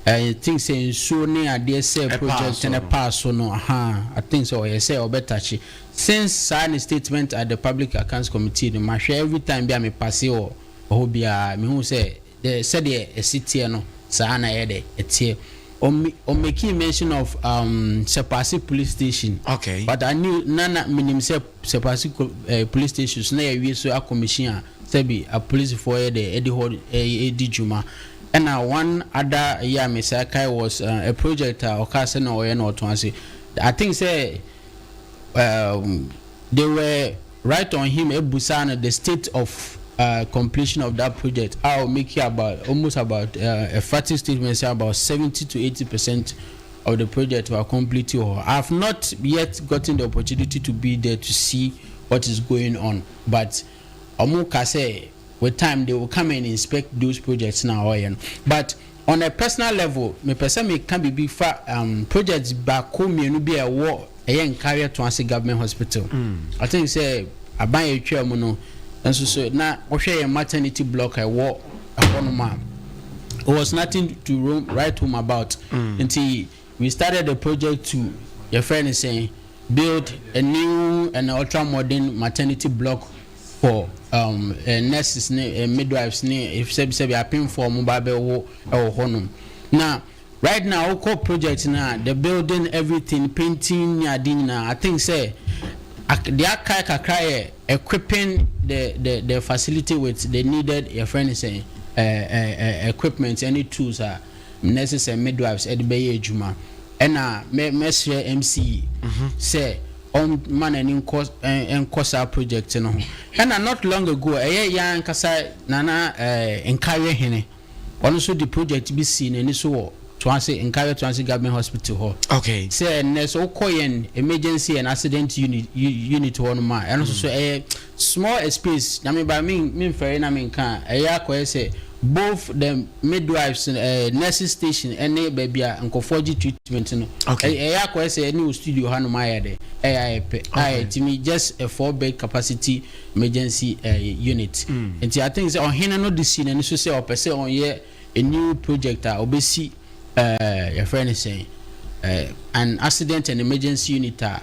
I think sɛ nsuo ne adeɛ sɛ project ne paa so no aha, I think sɛ ɔyɛ sɛ ɔbɛtakye since saa ne statement at the Public Accounts Committee no, mahwɛ every time bi a me pass wɔ hɔ biara, mehu sɛ sɛdeɛ ɛsi teɛ no saa na ɛyɛ dɛ ɛteɛ. Ɔmake mention of Sepasi police station. But I knew na minim sɛ Sepasi police station so na yɛwie so akɔmihyin a sɛbi apolisifoɔ yɛ dɛ ɛde hɔ ɛdi dwuma. Ɛna one other yɛ a mesa kai was a project a ɔka sɛ na ɔyɛ na ɔtɔn ase. I think sɛ they were right on him ebusa no the state of completion of that project. I will make you about almost about a factual statement say about 70 to 80% of the project were complete. Or I've not yet gotten the opportunity to be there to see what is going on, but ɔmo ka sɛ with time they will come and inspect those projects now. Ɔyɛ no, but on a personal level, mepɛ sɛ meka biribi fa project baako mmienu bi a ɛwɔ ɛyɛ Nkareɛ Toase Government Hospital. I think sɛ aban yɛ atwa mu no nso so na wɔhwɛ yɛn maternity block a ɛwɔ ɛhɔnom a, it was nothing to write home about. Nti we started the project to yɛfrɛ no sɛn, build a new and ultra modern maternity block for nurses ne midwives ne sɛbisɛbi apemfoɔ a wɔn ba bɛwo ɛwɔ hɔnom. Na right now wokɔ project na the building, everything, painting ne ade nyinaa, I think sɛ deɛ aka kakra yɛ equipping the the the facility with the needed yɛfrɛ no sɛn eh, eh, eh, equipment ɛne tools a nurses and midwives ɛde bɛyɛ adwuma. Ɛna mɛ mɛsrɛ MC sɛ ɔmma n'ani nkɔ nkɔ saa project no ho. Ɛna not long ago ɛyɛ yɛn ankasa Nana eh, Nkareɛ Hene ɔno nso de project bi sii n'ani so wɔ Toase, Nkareɛ Toase Government Hospital hɔ. Okay. Sɛ nnɛ sɛ wokɔ yɛn emergency and accident unit unit hɔ nom a, ɛno nso so ɛyɛ small space, nyame ba me memfɛre na menka a, ɛyɛ akɔyɛ sɛ both the midwives eh, nurses station ɛne baabi a nkurɔfoɔ gye treatment no, Okay. ɛyɛ akɔyɛ sɛ ɛne wɔ studio hanom ayɛ dɛ, ɛyɛ ayɛ pɛ, a Okay. ɛtumi just a 4 bed capacity emergency eh, unit. Nti I think sɛ ɔhene no de si n'ani so sɛ ɔpɛ sɛ ɔnyɛ a new project a ɔbɛsi eh, yɛfrɛ no sɛn, eh, an accident and emergency unit a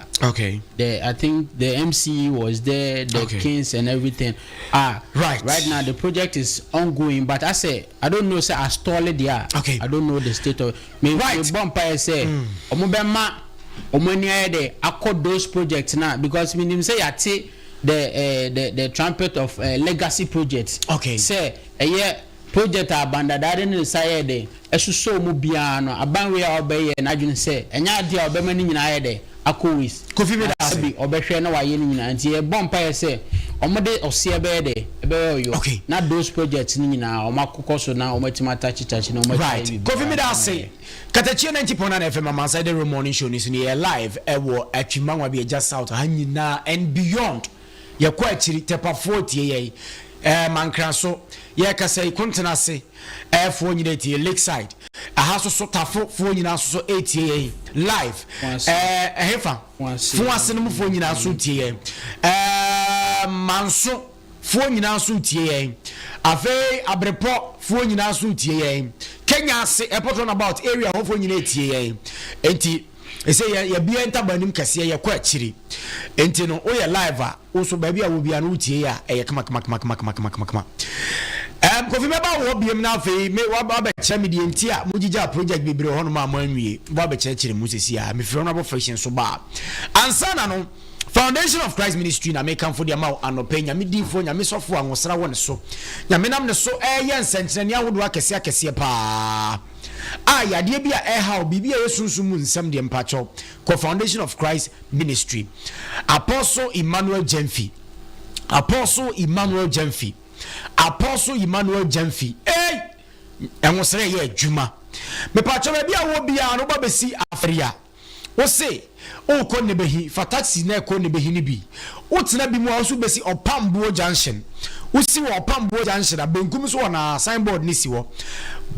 the I think the MC was there, the kings and everything. Ah, right now the project is ongoing, but I say I don't know sɛ astall there. I don't know the state of me. Me bɔ mpaeɛ sɛ ɔmo bɛma ɔmo ani ayɛ dɛ akɔ those projects na because mi nim sɛ yate the uh, the trumpet of legacy project. Sɛ ɛyɛ project a abandadaa de ne nsa yɛɛ dɛ ɛsosɔɔ mu biara no, aban wei a ɔbɛyɛ n'adwene sɛ ɛnyɛ adeɛ a ɔbɛma ne nyinaa ayɛ dɛ akɔ waste. Kofi meda Na ase. bi ɔbɛhwɛ na wayɛ ne nyinaa nti yɛbɔ mpaeɛ sɛ wɔde ɔseɛ bɛyɛ dɛ ɛbɛyɛ ɔyɔ na those projects no nyinaa wɔn akokɔ so na wɔn atumi atakyekyakyɛ na wɔn atumi ayɛ Right. Kofi biribiara meda ama ase. yɛ. Katakyie 90.9 FM Amansan de Real Morning Show ni so ni yɛ live ɛwɔ Atwimanwa bi Agya South ha nyinaa and beyond. Yɛkɔ akyiri, Tɛpafoɔ tie yɛn, ɛɛ Mankraso, yɛkasa yi Kontena ase ɛɛ foɔ nyinaa tie, Lakeside, aha nso so Tafo foɔ nyinaa nso so ɛretie yɛn live, ɛɛ ɛhefa, Foase no mu foɔ nyinaa nso tie yɛn, ɛɛ Manso foɔ nyinaa nso tie yɛn, afei Abrepɔ foɔ nyinaa nso tie yɛn, Kenya ase Airport Runabout area hɔ foɔ nyinaa tie yɛn, enti. Ɛsɛ yɛ yɛbea ntaban nim kɛseɛ yɛkɔ akyiri nti no woyɛ live a wo so baabi a wɔ biara no wotie yɛ a ɛyɛ kama kama kama kama kama kama kama kama. Um, Kofi mɛba wo hɔ biem na afei me wabɛkyerɛ me deɛ nti a mogyigyaa project bebree wɔ hɔnom a moanwie wabɛkyerɛkyerɛ mu sɛsi a mefiri Honorable Friction so baa ansa na no Foundation of Christ Ministry na mekamfo de ama wo anɔpa yi Nyame diifoɔ Nyame sɔfoɔ a ngosra wɔ ne so Nyame nam ne so ɛyɛ nsɛnkyerɛnne ahodoɔ akɛseɛ akɛseɛ paa A Yadeɛ bi a ɛrehaw, biribi a ɛyɛ sunsum mu nsɛm deɛ mpakyɛw, kɔ Foundation of Christ Ministry. Apostle Emmanuel Gyamfi. Apostle Emmanuel Gyamfi. Apostle Emmanuel Gyamfi. Ei! Ɛnwosrɛ yɛ adwuma. Mepakyɛw baabi a wɔ biara no, woba bɛsi afɔre a, Wose worekɔ Nebehi, fa taxi na ɛkɔ Nebehi no bi. Wotena bi mu a, wo nso wobɛsi Ɔpamboɔ junction. Wosi wɔ Ɔpamboɔ junction a, benkum so hɔ no ara, sign board no si hɔ.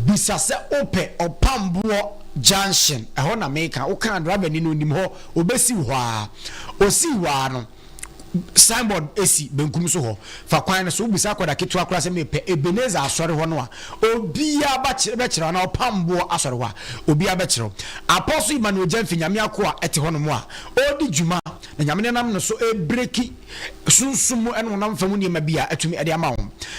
Bisa sɛ wopɛ Ɔpamboɔ junction, ɛhɔ na meka. Woka a, driver ni no, ɔnim hɔ, ɔbɛsi wo hɔ ara. Ɔsii hɔ ara no, Signboard si benkum so hɔ. Fa kwan no so. Wobisa akwadaa ketewa koraa sɛ mepɛ Ebenezer asɔre hɔ no a, obiara bɛkyerɛ wo anaa Ɔpamboɔ asɔre hɔ a, obiara bɛkyerɛ wo. Apostle Emmanuel Gyamfi, Nyame akoa te hɔnom a ɔredi dwuma na Nyame nenam no so rebreki sunsum mu ne honam fam nneɛma bi a atumi de ama wo.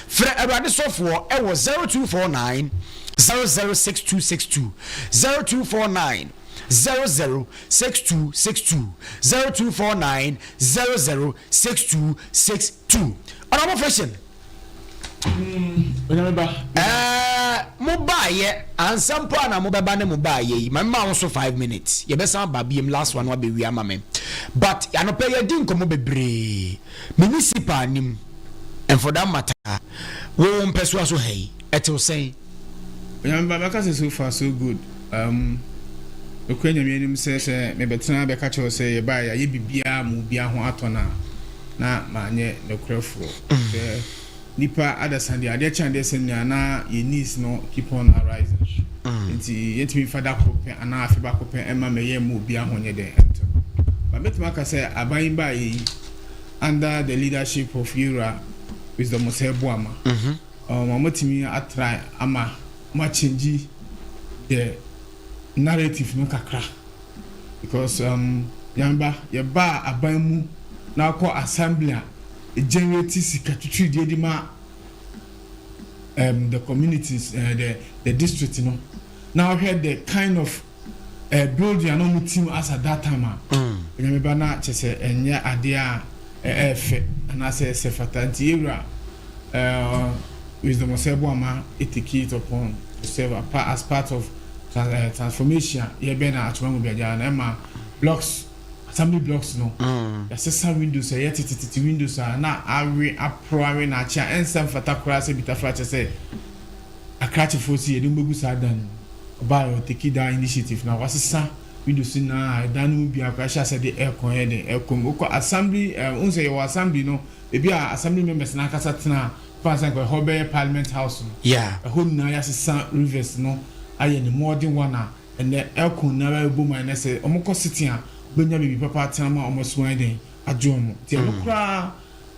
Frɛ Awurade sɔfoɔ wɔ 0249 006262, 0249 00 6262 0249 00 6262 Honourable Fission. Ɛɛ mo baayɛ ansa mpo a na mo bɛba ne mo baayɛ yi ma mma wo so 5 minutes, yɛbɛsan aba biem, last one wabɛwie ama me, but anɔpɛ yɛdi nkɔmmɔ bebree municipal nim and for that matter wo wo mpɛsoa so ha yi ɛtew sɛn? Onyame ba, mɛka sɛ so far so good. Nokorɛ Nyame anim sɛ mebɛtena bɛka kyerɛ wo sɛ yɛbaeɛ yɛayɛ biribiara ma obiara ho atɔ no a, na manyɛ nokorɛfoɔ. Sɛ nipa adasa deɛ, adeɛ kye adeɛ sɛ nea na yɛn needs no keep on arising. Nti yɛntumi mfa da koro pɛ anaa afe baako pɛ mma mɛyɛ ma obiara ho nyɛ dɛn ɛntɔ no. But mɛtumi aka sɛ aban yi baeɛ yi under the leadership of Yewura Wisdom Osei Boamah, wɔatumi atra ama wɔakyɛngyi the narrative no kakra because Nyame yɛbaa aban mu na akɔ assembly a generate sika twitwiridie de ma the communities, the district no, na ɔhwɛ the kind of building a na wɔn team as at that time a, Nyame ba, na kyerɛ sɛ ɛnyɛ adeɛ a ɛɛfɛ anaasɛ ɛsɛ fata. Nti yɛwura ɛɛ Wisdom Osei Boamah take it upon herself as part of transformation a yɛbɛn na Atwoma mu biagya no ɛma blocks, assembly blocks no yɛasesa windows a ɛyɛ tetetete windows a na awe aporɔ awe na akye a ɛnsɛ mfata koraa sɛ bitafra kyɛ sɛ akrakyefoɔ si yɛde mbɛgu saa dan no mu. Ɔbaa yɛ ɔtake that initiative na wasesa windows nyinaa a ɛdan no mu biara koraa hyɛ asɛ de aircon yɛ den ɛkɔ mu. Wokɔ assembly ɛɛ wohu sɛ yɛwɔ assembly no ebi a assembly members no ankasa tena fa sɛ nka ɛhɔ bɛyɛ parliament house no. Yeah. Ɛhɔ nyinaa yɛasesa rivers no ayɛ ne modern one a ɛnɛ aircon nyinaa bɛbɔ mu a ɛnɛ sɛ wɔkɔ sitting a wobɛnya baabi papa atena ma wɔn aso ayɛ den agye wɔn. Nti ɛno koraa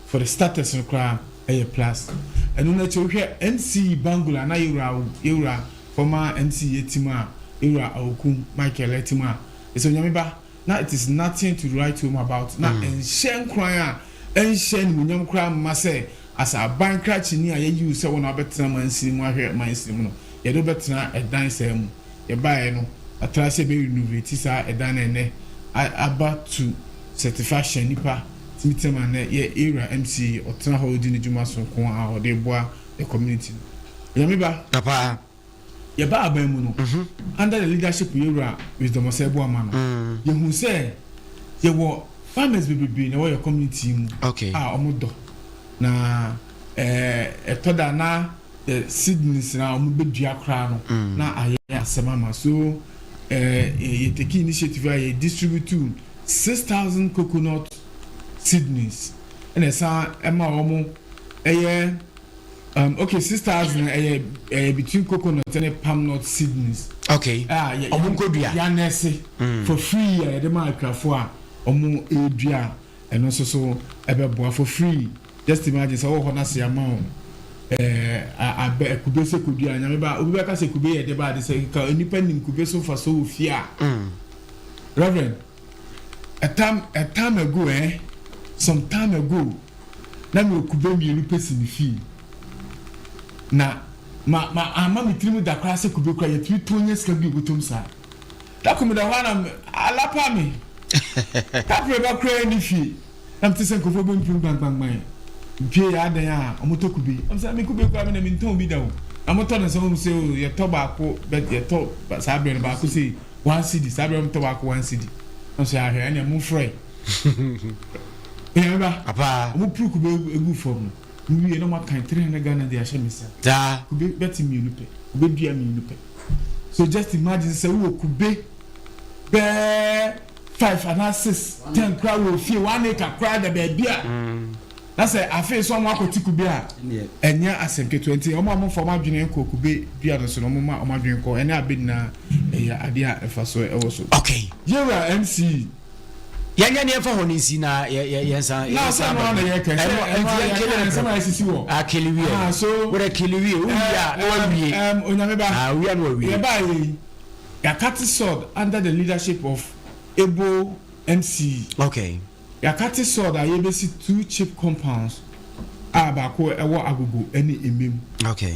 for the starters no koraa ɛyɛ plus. Ɛno no akyi wohwɛ MC Bangula na yɛwura yɛwura former MC yɛ team a yɛwura Awoku Michael team a ɛsɛ Onyame ba na it is nothing to write home about na ɛnhyɛ nkuran a ɛnhyɛ animuonyam koraa mma sɛ as aban krakyeni a yɛyi wo sɛ wo na wobɛtena mansini mu ahwɛ mansini mu no yɛde wo bɛtena ɛdan saa mu. Yɛbaeɛ no atra sɛ yɛbɛ renovate saa ɛdan no ɛnɛ aba to certifaction nipa tumi tena mu a nnɛ yɛ area MC yi ɔtena hɔ ɔdi ne dwuma sononko a ɔde boa the community no. Onyame ba. Papa. Yɛbaa aban mu no, under the leadership Yɛwura Wisdom Osei Boamah no, yɛhuu sɛ yɛwɔ farmers bebrebe na ɛwɔ yɛ community yi mu a wɔn dɔ na ɛtɔ da na the seedlings na wɔn bɛdua koraa no na ayɛ asɛm ama so yɛ take initiative a yɛ distribute 6,000 coconut seedlings ɛna ɛsan ɛma wɔn ɛyɛ okay, 6,000 ɛyɛ between coconut ɛne palm nut seedlings. Okay. A yɛ ɔmo nkodua yanɛse for free a yɛde ma akuafo a ɔmo edua, ɛno nso so ɛbɛboa for free. Just imagine sɛ ɔwɔ hɔ na se ama wo abɛ kube sɛ kodua. Nyame ba, obi bɛka sɛ kube yɛ de ba ade sɛ ka nipa nim kube so fa so wɔ fie a. Reverend, a time ago, some time ago, na mi wɔ kube mmienu pɛ si mi fie na ma ama mi tirim da koraa sɛ kube koraa yɛtumi tɔn nyɛ sika bi obotom saa. Dako mi da hɔ ana alapa mi kapere ba koraa ni fie na mi te sɛ nkurɔfoɔ bɔ mpim gbangbangban mpie yɛ adan a wɔn tɔ kube. Wɔn sɛ mi kube koraa mi na mi ntɔn bi da o na mo tɔ ne nsa wɔn sɛ o yɛtɔ baako bɛ yɛtɔ saa abirɛ no baako sɛ 1 cedi, saa abirɛ mo tɔ baako 1 cedi. Wɔn sɛ ahwɛ ɛnna mo frɛ ɛyɛ ba wɔn puru kube egu fam no mo wie na mo akan 300 Ghana de ahyɛ mi nsa. Kube bɛti mmienu pɛ, kube dua mmienu pɛ. So just imagine sɛ wowɔ kube bɛɛ five anaa six, 10 koraa wɔ fie, 1 acre koraa da baabi a na sɛ afei so ɔmo akɔte kube a ɛnyɛ asɛm ketewa. Nti ɔmo a ɔmo fa ɔmo adwene kɔ kube dua no so no, ɔmo ma ɔmo adwene kɔ ɛne abe nyinaa ɛyɛ adeɛ a ɛfa so ɛwɔ so. Yɛwura MC. Yɛnyɛ ne yɛmfa hɔ no nsi na yɛnsa. Na sɛ no na yɛkɛ sɛ ɛno a yɛka nsɛm a ɛsisi wɔ akele wie. Ah, so wọ́n kele wie, wowie a na wawie. Onyame ba. Ah, wowie a na wawie. Yɛbaa yɛ yi, yɛacut sod under the leadership of ebo MC. Yɛacut sod a yɛbɛsi two CHPS compounds a baako ɛwɔ Agogo ɛne Emem.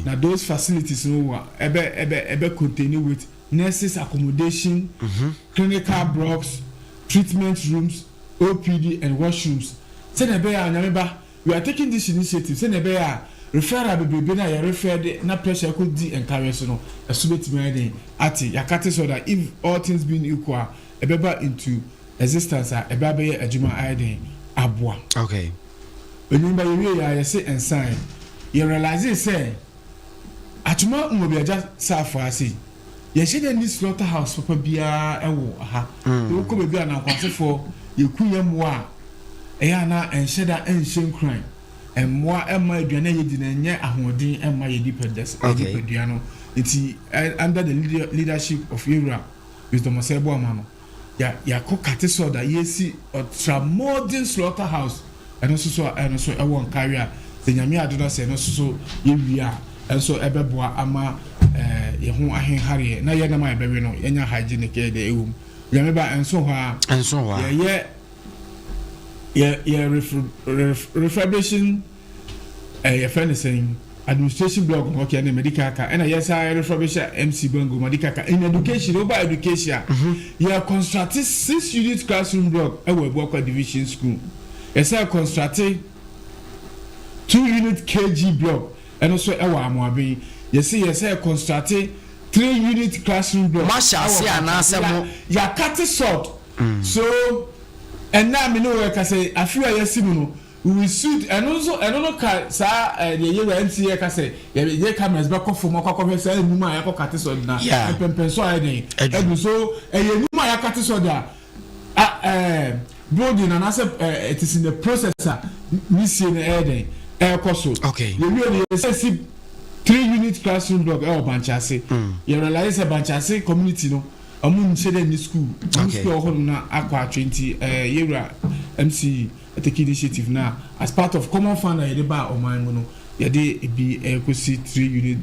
Na those facilities no wɔ ɛbɛ contain with nurses accommodation, clinical blocks, treatment rooms, OPD and washrooms. Sɛnea ɛbɛyɛ a, Onyame ba, we are taking this initiative sɛnea ɛbɛyɛ a referral bebrebe na yɛ refer de na pressure kɔ di nkareɛ so no ɛso bɛtumi ayɛ den ate. Yɛacut so that if all things being equal ɛbɛba into existence a ɛbɛ abɛyɛ adwuma ayɛ den aboa. Onyame ba, yɛwie yɛ a yɛse nsan yɛ realize sɛ Atwoma Nwabiagya saafo ase yɛhyɛ dɛ ni slaughter house papa biara ɛwɔ ha. Wokɔ baabi a nankwasefoɔ yɛku yɛ mmoa a ɛyɛ ana ɛnhyɛ da ɛnhyɛ nkuran mmoa ɛma aduane a yɛdi no ɛnyɛ ahoɔden ɛma yɛ nipadua no. Nti under the leadership of yɛwura Wisdom Osei Boamah no, yɛakɔ cut sod a yɛsi ultra modern slaughter house. Ɛno nso so ɛno nso ɛwɔ nkaare a sɛ Nyame ado no sɛ ɛno nso so yɛwie a ɛnso ɛbɛboa ama yɛn ho ahenhareɛ na yɛn nam a yɛbɛwe no yɛnya hygienic ɛyɛ dɛ ɛwɔ mu. Nyame ba, ɛnso hɔ a ɛnso hɔ a yɛyɛ yɛ refurbishing yɛfrɛ no sɛn, administration block no, okay, ɛna medical car ɛna yɛsa refurbish MC Bango medical car. In education, over education a yɛ construct six unit classroom block ɛwɔ Abuakwa Division School. Yɛsɛ constructe 2 unit KG block ɛno nso ɛwɔ Amoaben. Yɛse yɛsɛ constructe 3 unit classroom block Moahyɛ ɛwɔ aseɛ anaasɛ Bankyase. mo. Yɛakate sod. So ɛnnɛ a me ne wo rekasa yi, afe a yɛasi mu no, we will suit ɛno nso ɛno no ka saa ɛɛ deɛ yɛwura MC yɛ ka sɛ yɛ yɛ cameras bɛkɔ fam akɔ akɔhwɛ saa nnwuma a yɛakɔ kate sod na Yeah. mpɛmpɛnso a ayɛ dɛn Adu. adu. So ɛyɛ nnwuma a yɛakate sod a a ɛɛ building anaasɛ ɛɛ it is in the process a ne sie no ɛyɛ dɛn ɛrekɔ so. Okay. Yɛwie no yɛsɛ si 3 unit classroom block ɛwɔ Bankyase. Yɛ realize sɛ Bankyase community no, ɔmo nhyɛ dɛ ni school. Ɔmo school ɛwɔ hɔ nom na akɔ atwe, nti yɛwura MC take initiative na as part of common fund a yɛde ba ɔman mu no, yɛde ebi ɛkɔsi 3 unit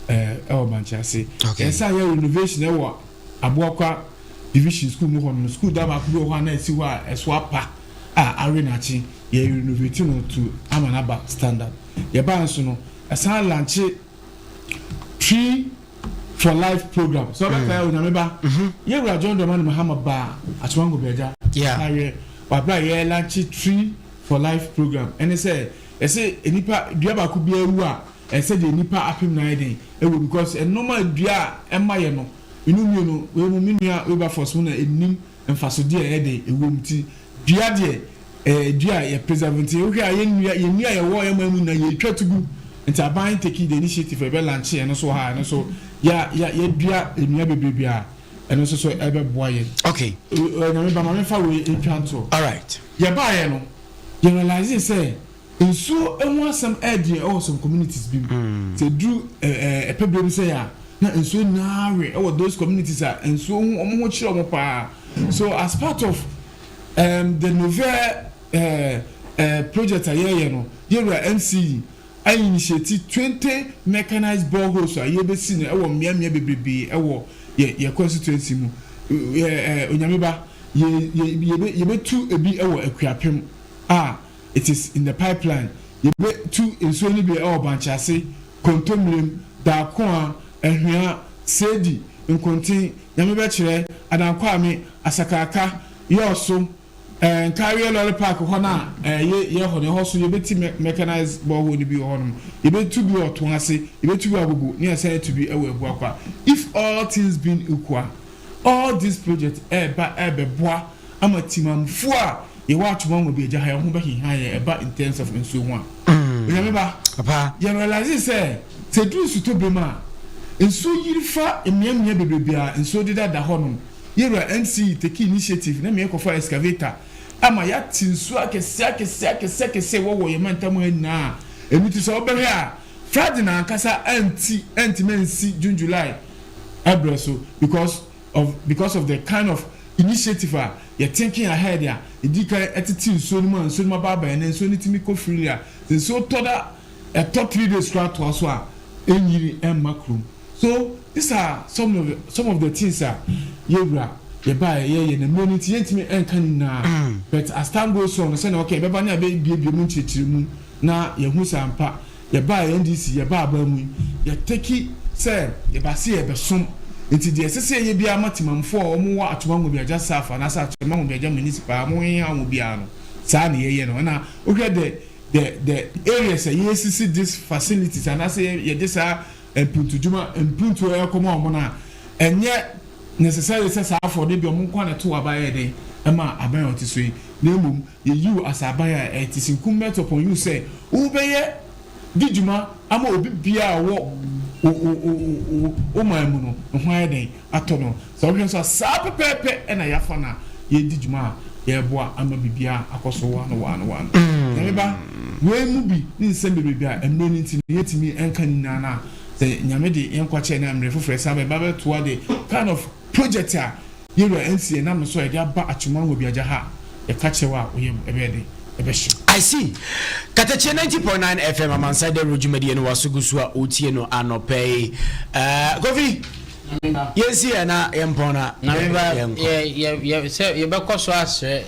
ɛwɔ Bankyase. Yɛnsa yɛ renovation ɛwɔ Aboakwa division school mu hɔ nom. School da baako bi wɔ hɔ a na ɛsi hɔ a ɛso apa a awe n'akyi, yɛ renovate no to ama n'aba standard. Yɛba nso no, ɛsan launch Tree for Life program so ɔbɛka yɛ Onyame ba yɛwura John Dramani Mahama ba Atwima Nwabiagya ayɛ wabra yɛ launch Tree for Life program. Ɛne sɛ ɛsɛ nipa dua baako bi awu a, ɛsɛ deɛ nipa apem na ayɛ den ɛwɔ, because ɛnoma dua a ɛma yɛ no enu mmienu wei mu mi nua wei ba force mu na enim mfasodeɛ a ɛyɛ den ɛwɔ mu. Ti dua deɛ, dua a yɛ preserve, nti wohwɛ a yɛn nnua yɛwɔ yɛn man mu na yɛtwa tugu, nti aban take the initiative, ɛbɛ launch ɛno so ha, ɛno so yɛ yɛ yɛdua nnua bebrebe a ɛno nso so ɛbɛboa yɛn. Nyame ba, maame fa wei etwa nto. All right. Yɛbaayɛ no, yɛ realize sɛ nsuo ho asɛm ɛɛdeɛ ɛwɔ some communities bi mu. Sɛ duru ɛɛ ɛpɛ bere bi sɛ yɛ a, na nsuo nyinaa we ɛwɔ those communities a nsuo ho ɔmo ho kyerɛ ɔmo paa. So as part of the novel project a yɛyɛ no, yɛwura MC ayi initiate 20 mechanized boreholes a yɛbɛsi no ɛwɔ mmeammea bebrebe ɛwɔ yɛ constituency mu. Yɛ Onyame ba, yɛ yɛ yɛbɛ yɛbɛtu ebi ɛwɔ Akuapem a it is in the pipeline. Yɛbɛtu nsuo no bi ɛwɔ Bankyase, Kontomirem, Daakoa, Ɛhwea, Seedi, Nkonten, Nyame bɛkyerɛ, Adankwame, Asakaka, Yɔɔso, Nkareɛ lorry park hɔ na yɛ yɛ hɔ no, ɛhɔ so yɛbɛti mechanized borehole no bi wɔ hɔnom. Yɛbɛtu bi wɔ Ɔto ase, yɛbɛtu bi wɔ Agogo, ne yɛsɛn atu bi wɔ Abuakwa. If all things being equal, all these projects ɛɛba ɛɛbɛboa ama timanfoɔ a yɛwɔ Atwima Nwabiagya ha yɛn ho bɛheha yɛn ɛba in terms of nsuo ho a. Onyame ba, yɛ realize sɛ duru nsutɔ bere mu a, nsuo yiri fa mmeammea bebrebe a nsuo deda da hɔnom. Yɛwura MC take initiative na mmea kɔfa excavator ama yɛate nsuo akɛseɛ akɛseɛ akɛseɛ akɛseɛ wɔwɔ yɛn mantam ha nyinaa. Ɛnu ti sɛ ɔbɛhwɛ a, flooding ankasa anti antimi ansi June, July ɛbrɛ so because of the kind of initiative a yɛ thinking ahead a edi kan ɛtete nsuo no mu a nsuo no mu aba aban na nsuo no timi kɔ freely a, sɛ nsuo tɔ da ɛtɔ 3 days koraa toa so a, ɛnyiri ɛmma kurom. So these are some of the things a yɛwura yɛba yɛyɛ na mmerɛ no nti yɛntumi ɛnka ne nyinaa, but as time goes on, sɛnea ɔka yɛbɛba ne abɛbiebie mu nkyerɛkyerɛ mu na yɛhu sɛ ampa yɛba NDC, yɛba aba mu yi, yɛteki sɛ yɛba se yɛbɛsom, nti deɛ ɛsɛ sɛ yɛyɛ biara ma temamfoɔ a wɔn wɔ Atwima Nwabiagya South anaasɛ Atwima Nwabiagya Municipal a wɔn heha wɔn biara no, saa na yɛyɛ no. Ɛna wohwɛ the areas a yɛsisi this facilities anaasɛ yɛde saa mpuntudwuma mpuntuo ɛkɔma wɔn no a, ɛnyɛ necessary sɛ saa afɔde bi ɔmo nko na to aba yɛ den ɛma aban a ɔte so yi, na emom yɛyi wo as aban a ɛte sɛ incumbent upon you sɛ wobɛyɛ di dwuma ama obi biara a ɔwɔ o man mu no ne ho ayɛ den atɔ no. Sɛ wohwɛ nso a, saa pɛpɛɛpɛ ɛna yɛafa na yɛdi dwuma a yɛreboa ama biribiara akɔ so waano waano waano. Nyame ba, wei mu bi ne nsɛm bebrebe a mmerɛ no nti no yɛntumi nka ne nyinaa no a, sɛ Nyame de yɛn nkwa kyɛn na mmerɛ foforɔ ɛsan bɛba bɛtoa the kind of project a yɛwura NC ɛnam no so a yɛde aba Atwima Nwabiagya ha a, yɛka kyerɛ wo a, woyɛ ɛbɛyɛ den ɛbɛhye. I see. Katakyie 90.9 FM amansan dawuro dwumadie no waso gu so a ɔtie no anɔpɛ yi. Kofi, yɛnsi yɛ na yɛmpɔn na Na meba yɛnkɔ. Yɛ yɛ yɛ sɛ yɛbɛkɔ so asrɛ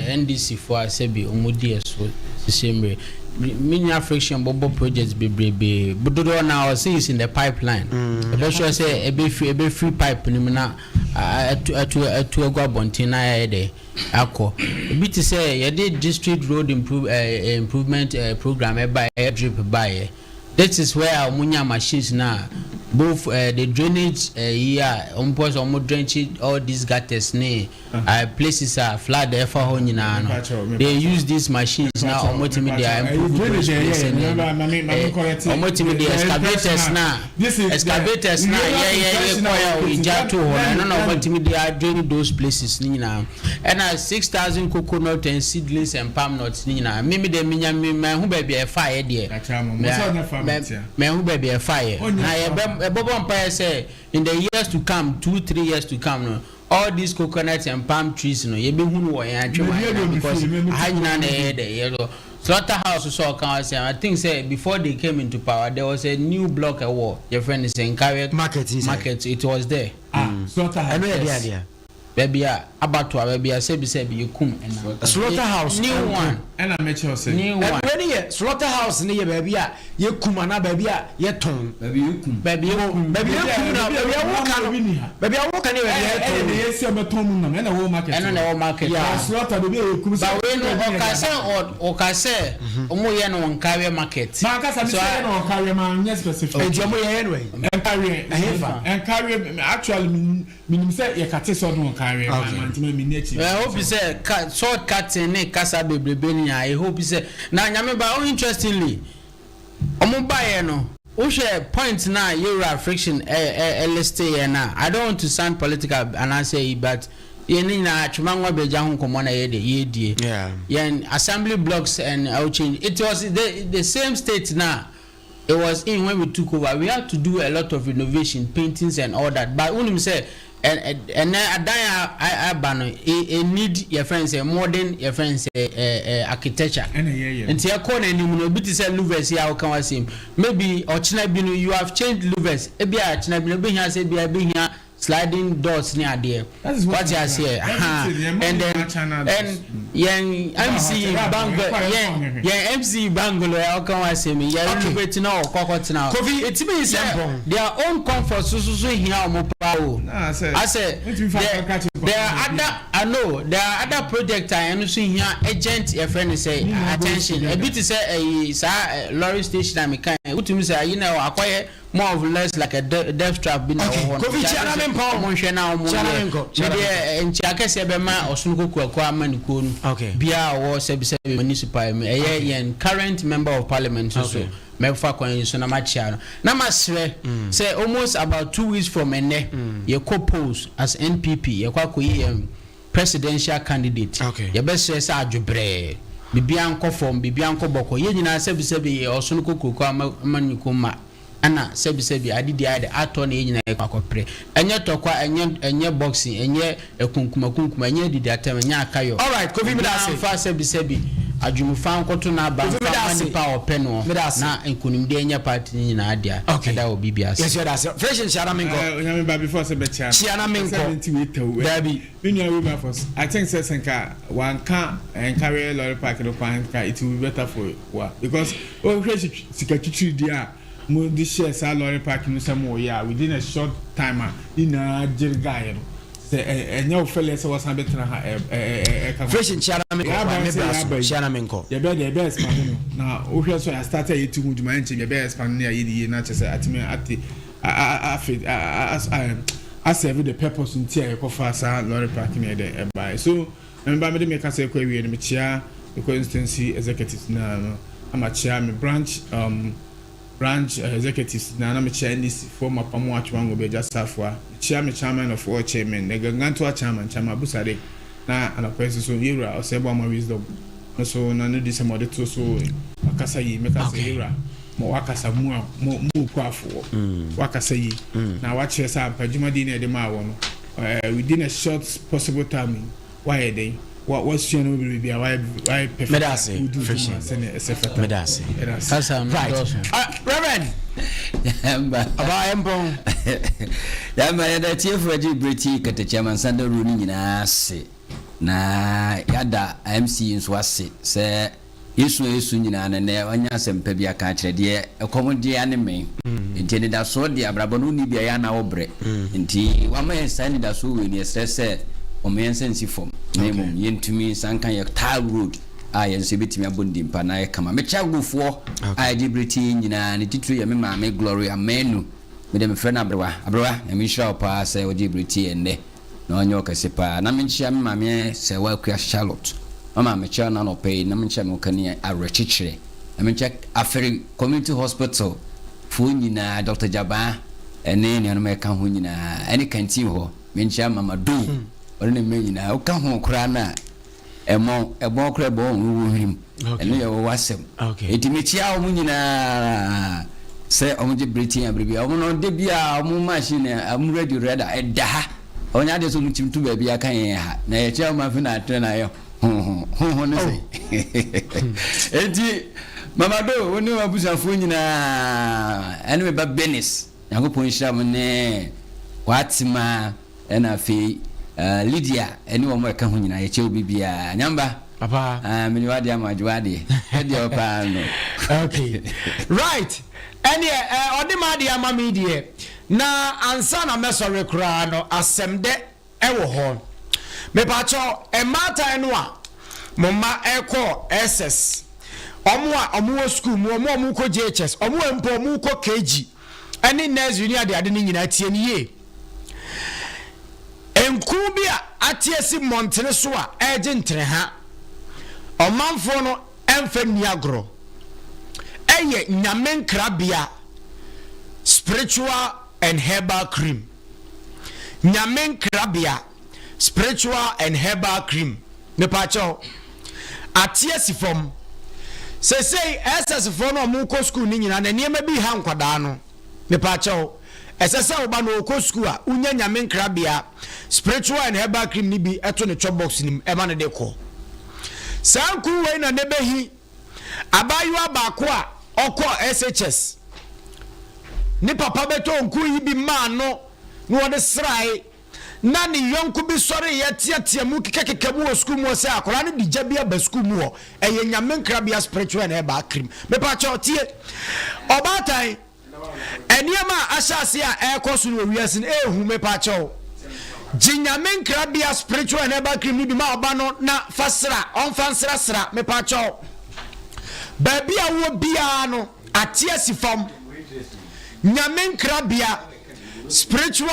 NDC foɔ a sɛbi ɔmo di ɛso sisi mmerɛ me nua Friction bɔbɔ project bebrebe dodoɔ na ɔsɛ is in the pipeline. Ɛbɛhwɛ sɛ ɛbɛfiri pipe no mu na. atu atu atu agu abɔnten na ayɛ dɛ akɔ. Ebi te sɛ yɛde district road improve eh, improvement eh, program ɛbaeɛ, ɛyɛ drip baeɛ. This is where a wɔn nya machines no a both eh, the drainage eh, yi a wɔn pɔ sɛ wɔn drench all these gutters ne uh, places a flood ɛfa hɔ nyinaa no, they use these machines na wɔn tumi de improve those places ne wɔn tumi de excavators na excavators na yɛ yɛ yɛ kɔ yɛ ogya to hɔ no, ɛno na wɔn tumi de drain those places ne nyinaa. Ɛna 6,000 coconut and seedlings and palm nuts ne nyinaa, me me deɛ menya me manhu baabi a ɛfaeɛ deɛ, manhu baabi a ɛfaeɛ. Na yɛbɛ yɛbɛbɔ mpaeɛ sɛ in the years to come, 2, 3 years to come no, all these coconuts and palm trees no, yɛbɛhu no wɔ yɛn atwam ha, because aha nyinaa na ɛyɛ dɛ yɛ slaughter house. So ɔka wa sɛ, I think say before they came into power, there was a new block ɛwɔ yɛfrɛ no sɛ Nkawie market. Market, it was there. Ah, slaughter house. Ɛno yɛ deɛ adeɛ. Baabi a abatoa, baabi a sɛbisɛbi yɛkum ɛna. Slaughter house. New one. Ɛna mɛkyerɛw sɛ. New one. Ɛwɛ ni yɛ slaughter house ni yɛ baabi a yɛkum anaa baabi a yɛtɔn? Baabi yɛkum. Baabi yɛkum. Baabi yɛkum na baabi a woka no, baabi a woka no yɛ baabi a yɛtɔn. Ɛyɛ de yɛsi ɔbɛtɔn mu nam, ɛna ɛwɔ market. Ɛno na ɛwɔ market. Yeah, slaughter, baabi a yɛkum. Ba wei no, ɔka sɛ ɔka sɛ ɔmo yɛ no Nkawie market. Maa kasa mi sɛ yɛ no Nkawie, maa nyɛ specific. Eti ɔmo yɛ no yi. Nkawie. Ɛhefa? Nkawie, actually mi minim sɛ yɛkate sɛ ɔde Nkawie maa maa ntoma mi ni akyi. I hope sɛ ka short cutting ne kasa bebrebe ni. I hope sɛ na Nyame ba oh. Interestingly, ɔmo baayɛ no, wohwɛ point na yɛwura Friction ɛ ɛ ɛlist yɛ na I don't want to sound political anaasɛ yi, but yɛn ne nyinaa Atwima Nwabiagya ho nkɔmɔ na yɛ de yɛdie yɛn assembly blocks and uh, change. It was the same state na it was in when we took over. We had to do a lot of renovation, paintings and all that, but wonim sɛ ɛnɛ adan a aba no e need yɛfrɛ sɛ modern, yɛfrɛ sɛ ɛ ɛ architecture. Nti ɛkɔ n'anim no, ebi ti sɛ louvers yi a wɔka wa sɛm, maybe ɔkyena bi no you have changed louvers, ebi a ɔkyena bi no ebi hia sɛ ebi a ebi hia sliding doors ne adeɛ, wate aseɛ ha. And then and yɛn MCE bungalow, yɛn MCE bungalow a ɔka wa sɛm yɛn renovate na ɔkɔ akɔtena. Kofi. It means sɛ their own comfort so so so hia ɔmo paa o. Asɛ there are other, I know there are other projects a ɛno nso hia urgent, yɛfrɛ no sɛ attention. Ebi ti sɛ ɛyi saa lorry station a meka yi, wotumi sɛ ayi na akɔyɛ more of less like a death trap bi na ɛwɔ hɔ no. Kofi, kyia na me mpɔ. Ɔmo nhwɛ na ɔmo yɛ medeɛ nkyia kɛseɛ bɛma ɔsono kokurako ama ne kuo no biara ɔwɔ sɛbisɛbi municipal mu, ɛyɛ yɛn current member of parliament nso so, mɛfa kwan yi so na makyia no na masrɛ sɛ almost about 2 weeks from ɛnɛ, yɛkɔ polls as NPP, yɛkɔ akɔyi yɛn presidential candidate. Yɛbɛsrɛ sɛ adwobrɛɛ, biribiara nkɔ fam, biribiara nkɔ bɔkɔ. Yɛn nyinaa sɛbisɛbi yɛ ɔsono kokuroko ama ne kuo ma ɛna sɛbisɛbi adidi ayɛ de atɔ na yɛn nyinaa yɛ akɔpere. Ɛnyɛ tɔkwa, ɛnyɛ boxing, ɛnyɛ ɛkunkuma kunkuma, ɛnyɛ didi atɛm, ɛnyɛ akayɔ. Alright, Kofi, mi da ase. Nfa sɛbisɛbi adwumufa nkɔto n'aba nfa ma nipa a ɔpɛ no na nkonimdi ɛnyɛ party ne nyinaa dea. Ɛda wɔ bibi ase. Yɛsɛ da ase. Fresh, nhyia na menkɔ. Onyame ba, before sɛ bɛkyia. Kyia na menkɔ. Dabi. Me nua Wilberforce, I think sɛ nka wanka Nkawie lorry park no kwan nka it will be better for wa, because wohwɛ sika twitwiri di a mo de hyɛ saa lorry park no sɛ mo yɛ a, within a short time a ne nyinaa gyere gaeɛ no, sɛ ɛnyɛ wo fɛlɛ sɛ wɔsan bɛtena ha ɛ ɛ ɛka. Fresh, nkyia na menkɔ, me bra so, kyia na menkɔ. Yɛbɛ de yɛbɛ expand no na wohwɛ so yɛ start a yɛti ho dwuma, ɛnkyɛn yɛbɛ expand ne ayɛ ne yie na kyerɛ sɛ atumi ate afe aserve the purpose nti a yɛkɔfa saa lorry park ne yɛde ɛbaeɛ so. Na meba mede me kasa ɛkɔ awie no, mekyia me constituency executives na no, na makyia me branch executives na mekyia NDC foɔ mapamo Atwima Nwabiagya Safoa, mekyia me chairman of all chairmen, the Gangantoa chairman, Chairman Abu Sadiq, na anɔpɛ nso so yɛwura ɔsɛ bɔ ama wisdom no so na ne di sɛ mɔde to so wakasa yi. Mɛka sɛ yɛwura ma wakasa mu a mo mo kɔ afoɔ wakasa yi na wakyerɛ sɛ ampa dwumadie na yɛde maa wɔ no, within a short possible time yi wayɛ den wa wasua no bebree bi a wayɛ perfect. Meda ase. Wodi dwuma sɛnea ɛsɛ fata. Meda ase. Ɛda ase. Kasa no right dɔɔso. Reverend ɔbaa ɛmpɔn. Yàmà yɛda tiefo agye bere ti katakyia amansan dawuro no nyinaa ase, na yɛada MC nso ase sɛ. Yɛsu a yɛsu nyinaa no, nnɛ wanya asɛmpa bi aka akyerɛ deɛ ɛkɔm de ane me. Nti anidasoɔ deɛ abrabɔ no wonni bi a ɛyɛ a na wobrɛ. Nti wama yɛn saa anidasoɔ wei no yɛsrɛ sɛ ɔmma yɛn nsa nsi fam na mmom yɛntumi nsa nka yɛ tar road a yɛn nso yɛbɛtumi abɔ no din pa na ayɛ kama. Mekyɛ agofoɔ a ɛgye berɛ tie yɛn nyinaa, ne titire yɛ me maame Gloria Manu. Me deɛ mefrɛ no Aberewa. Aberewa, Nyame nhyira wo paa sɛ wogyee berɛ tie yɛn nnɛ. Na ɔnyɛ ɔkɛse paa. Na menkyea me maame Sɛwa Akua Charlotte. Mama mekyea no anɔpa yi na menkyea me hokani awerɛkyekyerɛ. Na menkyea Aferi Community Hospital foɔ nyinaa, Doctor Gyabaa ɛne nuanom a ɛka ho nyinaa, ɛne canteen hɔ. Menkyea Mama Dou, ɔne ne mma nyinaa. Woka ho koraa no a, Ɛmɔ, ɛbɔn koraa ɛbɔn wɔn wɔ hwenem. Ɛno yɛ wɔn asɛm. Enti mekyia wɔn nyinaa sɛ wɔn gye bere tia bere biara. Wɔn no de biara wɔn machine wɔn radio rada ɛda ha. Wɔn nyɛ adeɛ sɛ wɔn tim to baabi aka yɛn ha. Na yɛkyia wɔn afe na atrɛ na ayɛ ho ho ho ho ne sɛ. Enti Mama Do, wo ne w'abusuafoɔ nyinaa ɛne me ba Benis, Nyankopɔn nhyira mo ne Kwaatemaa. Ɛna afei Lydia ɛne wɔn a ɛka ho nyinaa yɛkyɛ obi biara. Nyamba. Papa. Ah, mede w'adeɛ ama agye w'adeɛ. Ɛdeɛ wɔ paa no. Okay. Right. Ɛneɛ ɔde m'adeɛ ama me deɛ na ansa na mɛsɔre koraa no asɛm dɛ ɛwɔ hɔ. Mepakyɛw mmaatan no a mo mma ɛkɔ SS, wɔn a wɔn wɔ sukuu mu, wɔn a wɔn kɔ JHS, wɔn a mpo wɔn kɔ KG ɛne nursery ne adeade no nyinaa tie no yie. Nku bi a ate asi mmɔntene so a ɛregye ntereha, ɔmanfoɔ no mfa nni agorɔ. Ɛyɛ Nyame nkrabea spiritual and herbal cream. Nyame nkrabea spiritual and herbal cream. Mepaakyɛw, ate asi fam. Sesei SS foɔ no a wɔkɔ sukuu no nyinaa na nneɛma bi ha nkwadaa no. Mepaakyɛw, ɛsɛ sɛ wo ba no ɔkɔ sukuu a, wonya Nyame nkrabea spiritual and herbal cream no bi to ne chop box no mu ma no de kɔ. Saa nku wei na nɛ bɛhi abaayewa baako a ɔkɔɔ SHS. Ne papa bɛtɔɔ nku yi bi maa no na ɔde srae na ne yɔnko bi sɔreeɛ teatea mu kekakeka mu wɔ sukuu mu hɔ sɛ akwadaa no de gya bi aba sukuu mu hɔ. Ɛyɛ Nyame nkrabea spiritual na ɛba akrim. Mepakyɛw tie. Ɔbaatan, nneɛma a ahyɛ ase a ɛrekɔ so no wɔ wiase no ɛrehu mepakyɛw. Gye Nyame nkrabea spiritual na ɛba akrim no bi ma ɔba no na fa sra, ɔmfa nsrasra mepakyɛw. Baabi a wowɔ biara no, ate asi fam. Nyame nkrabea spiritual.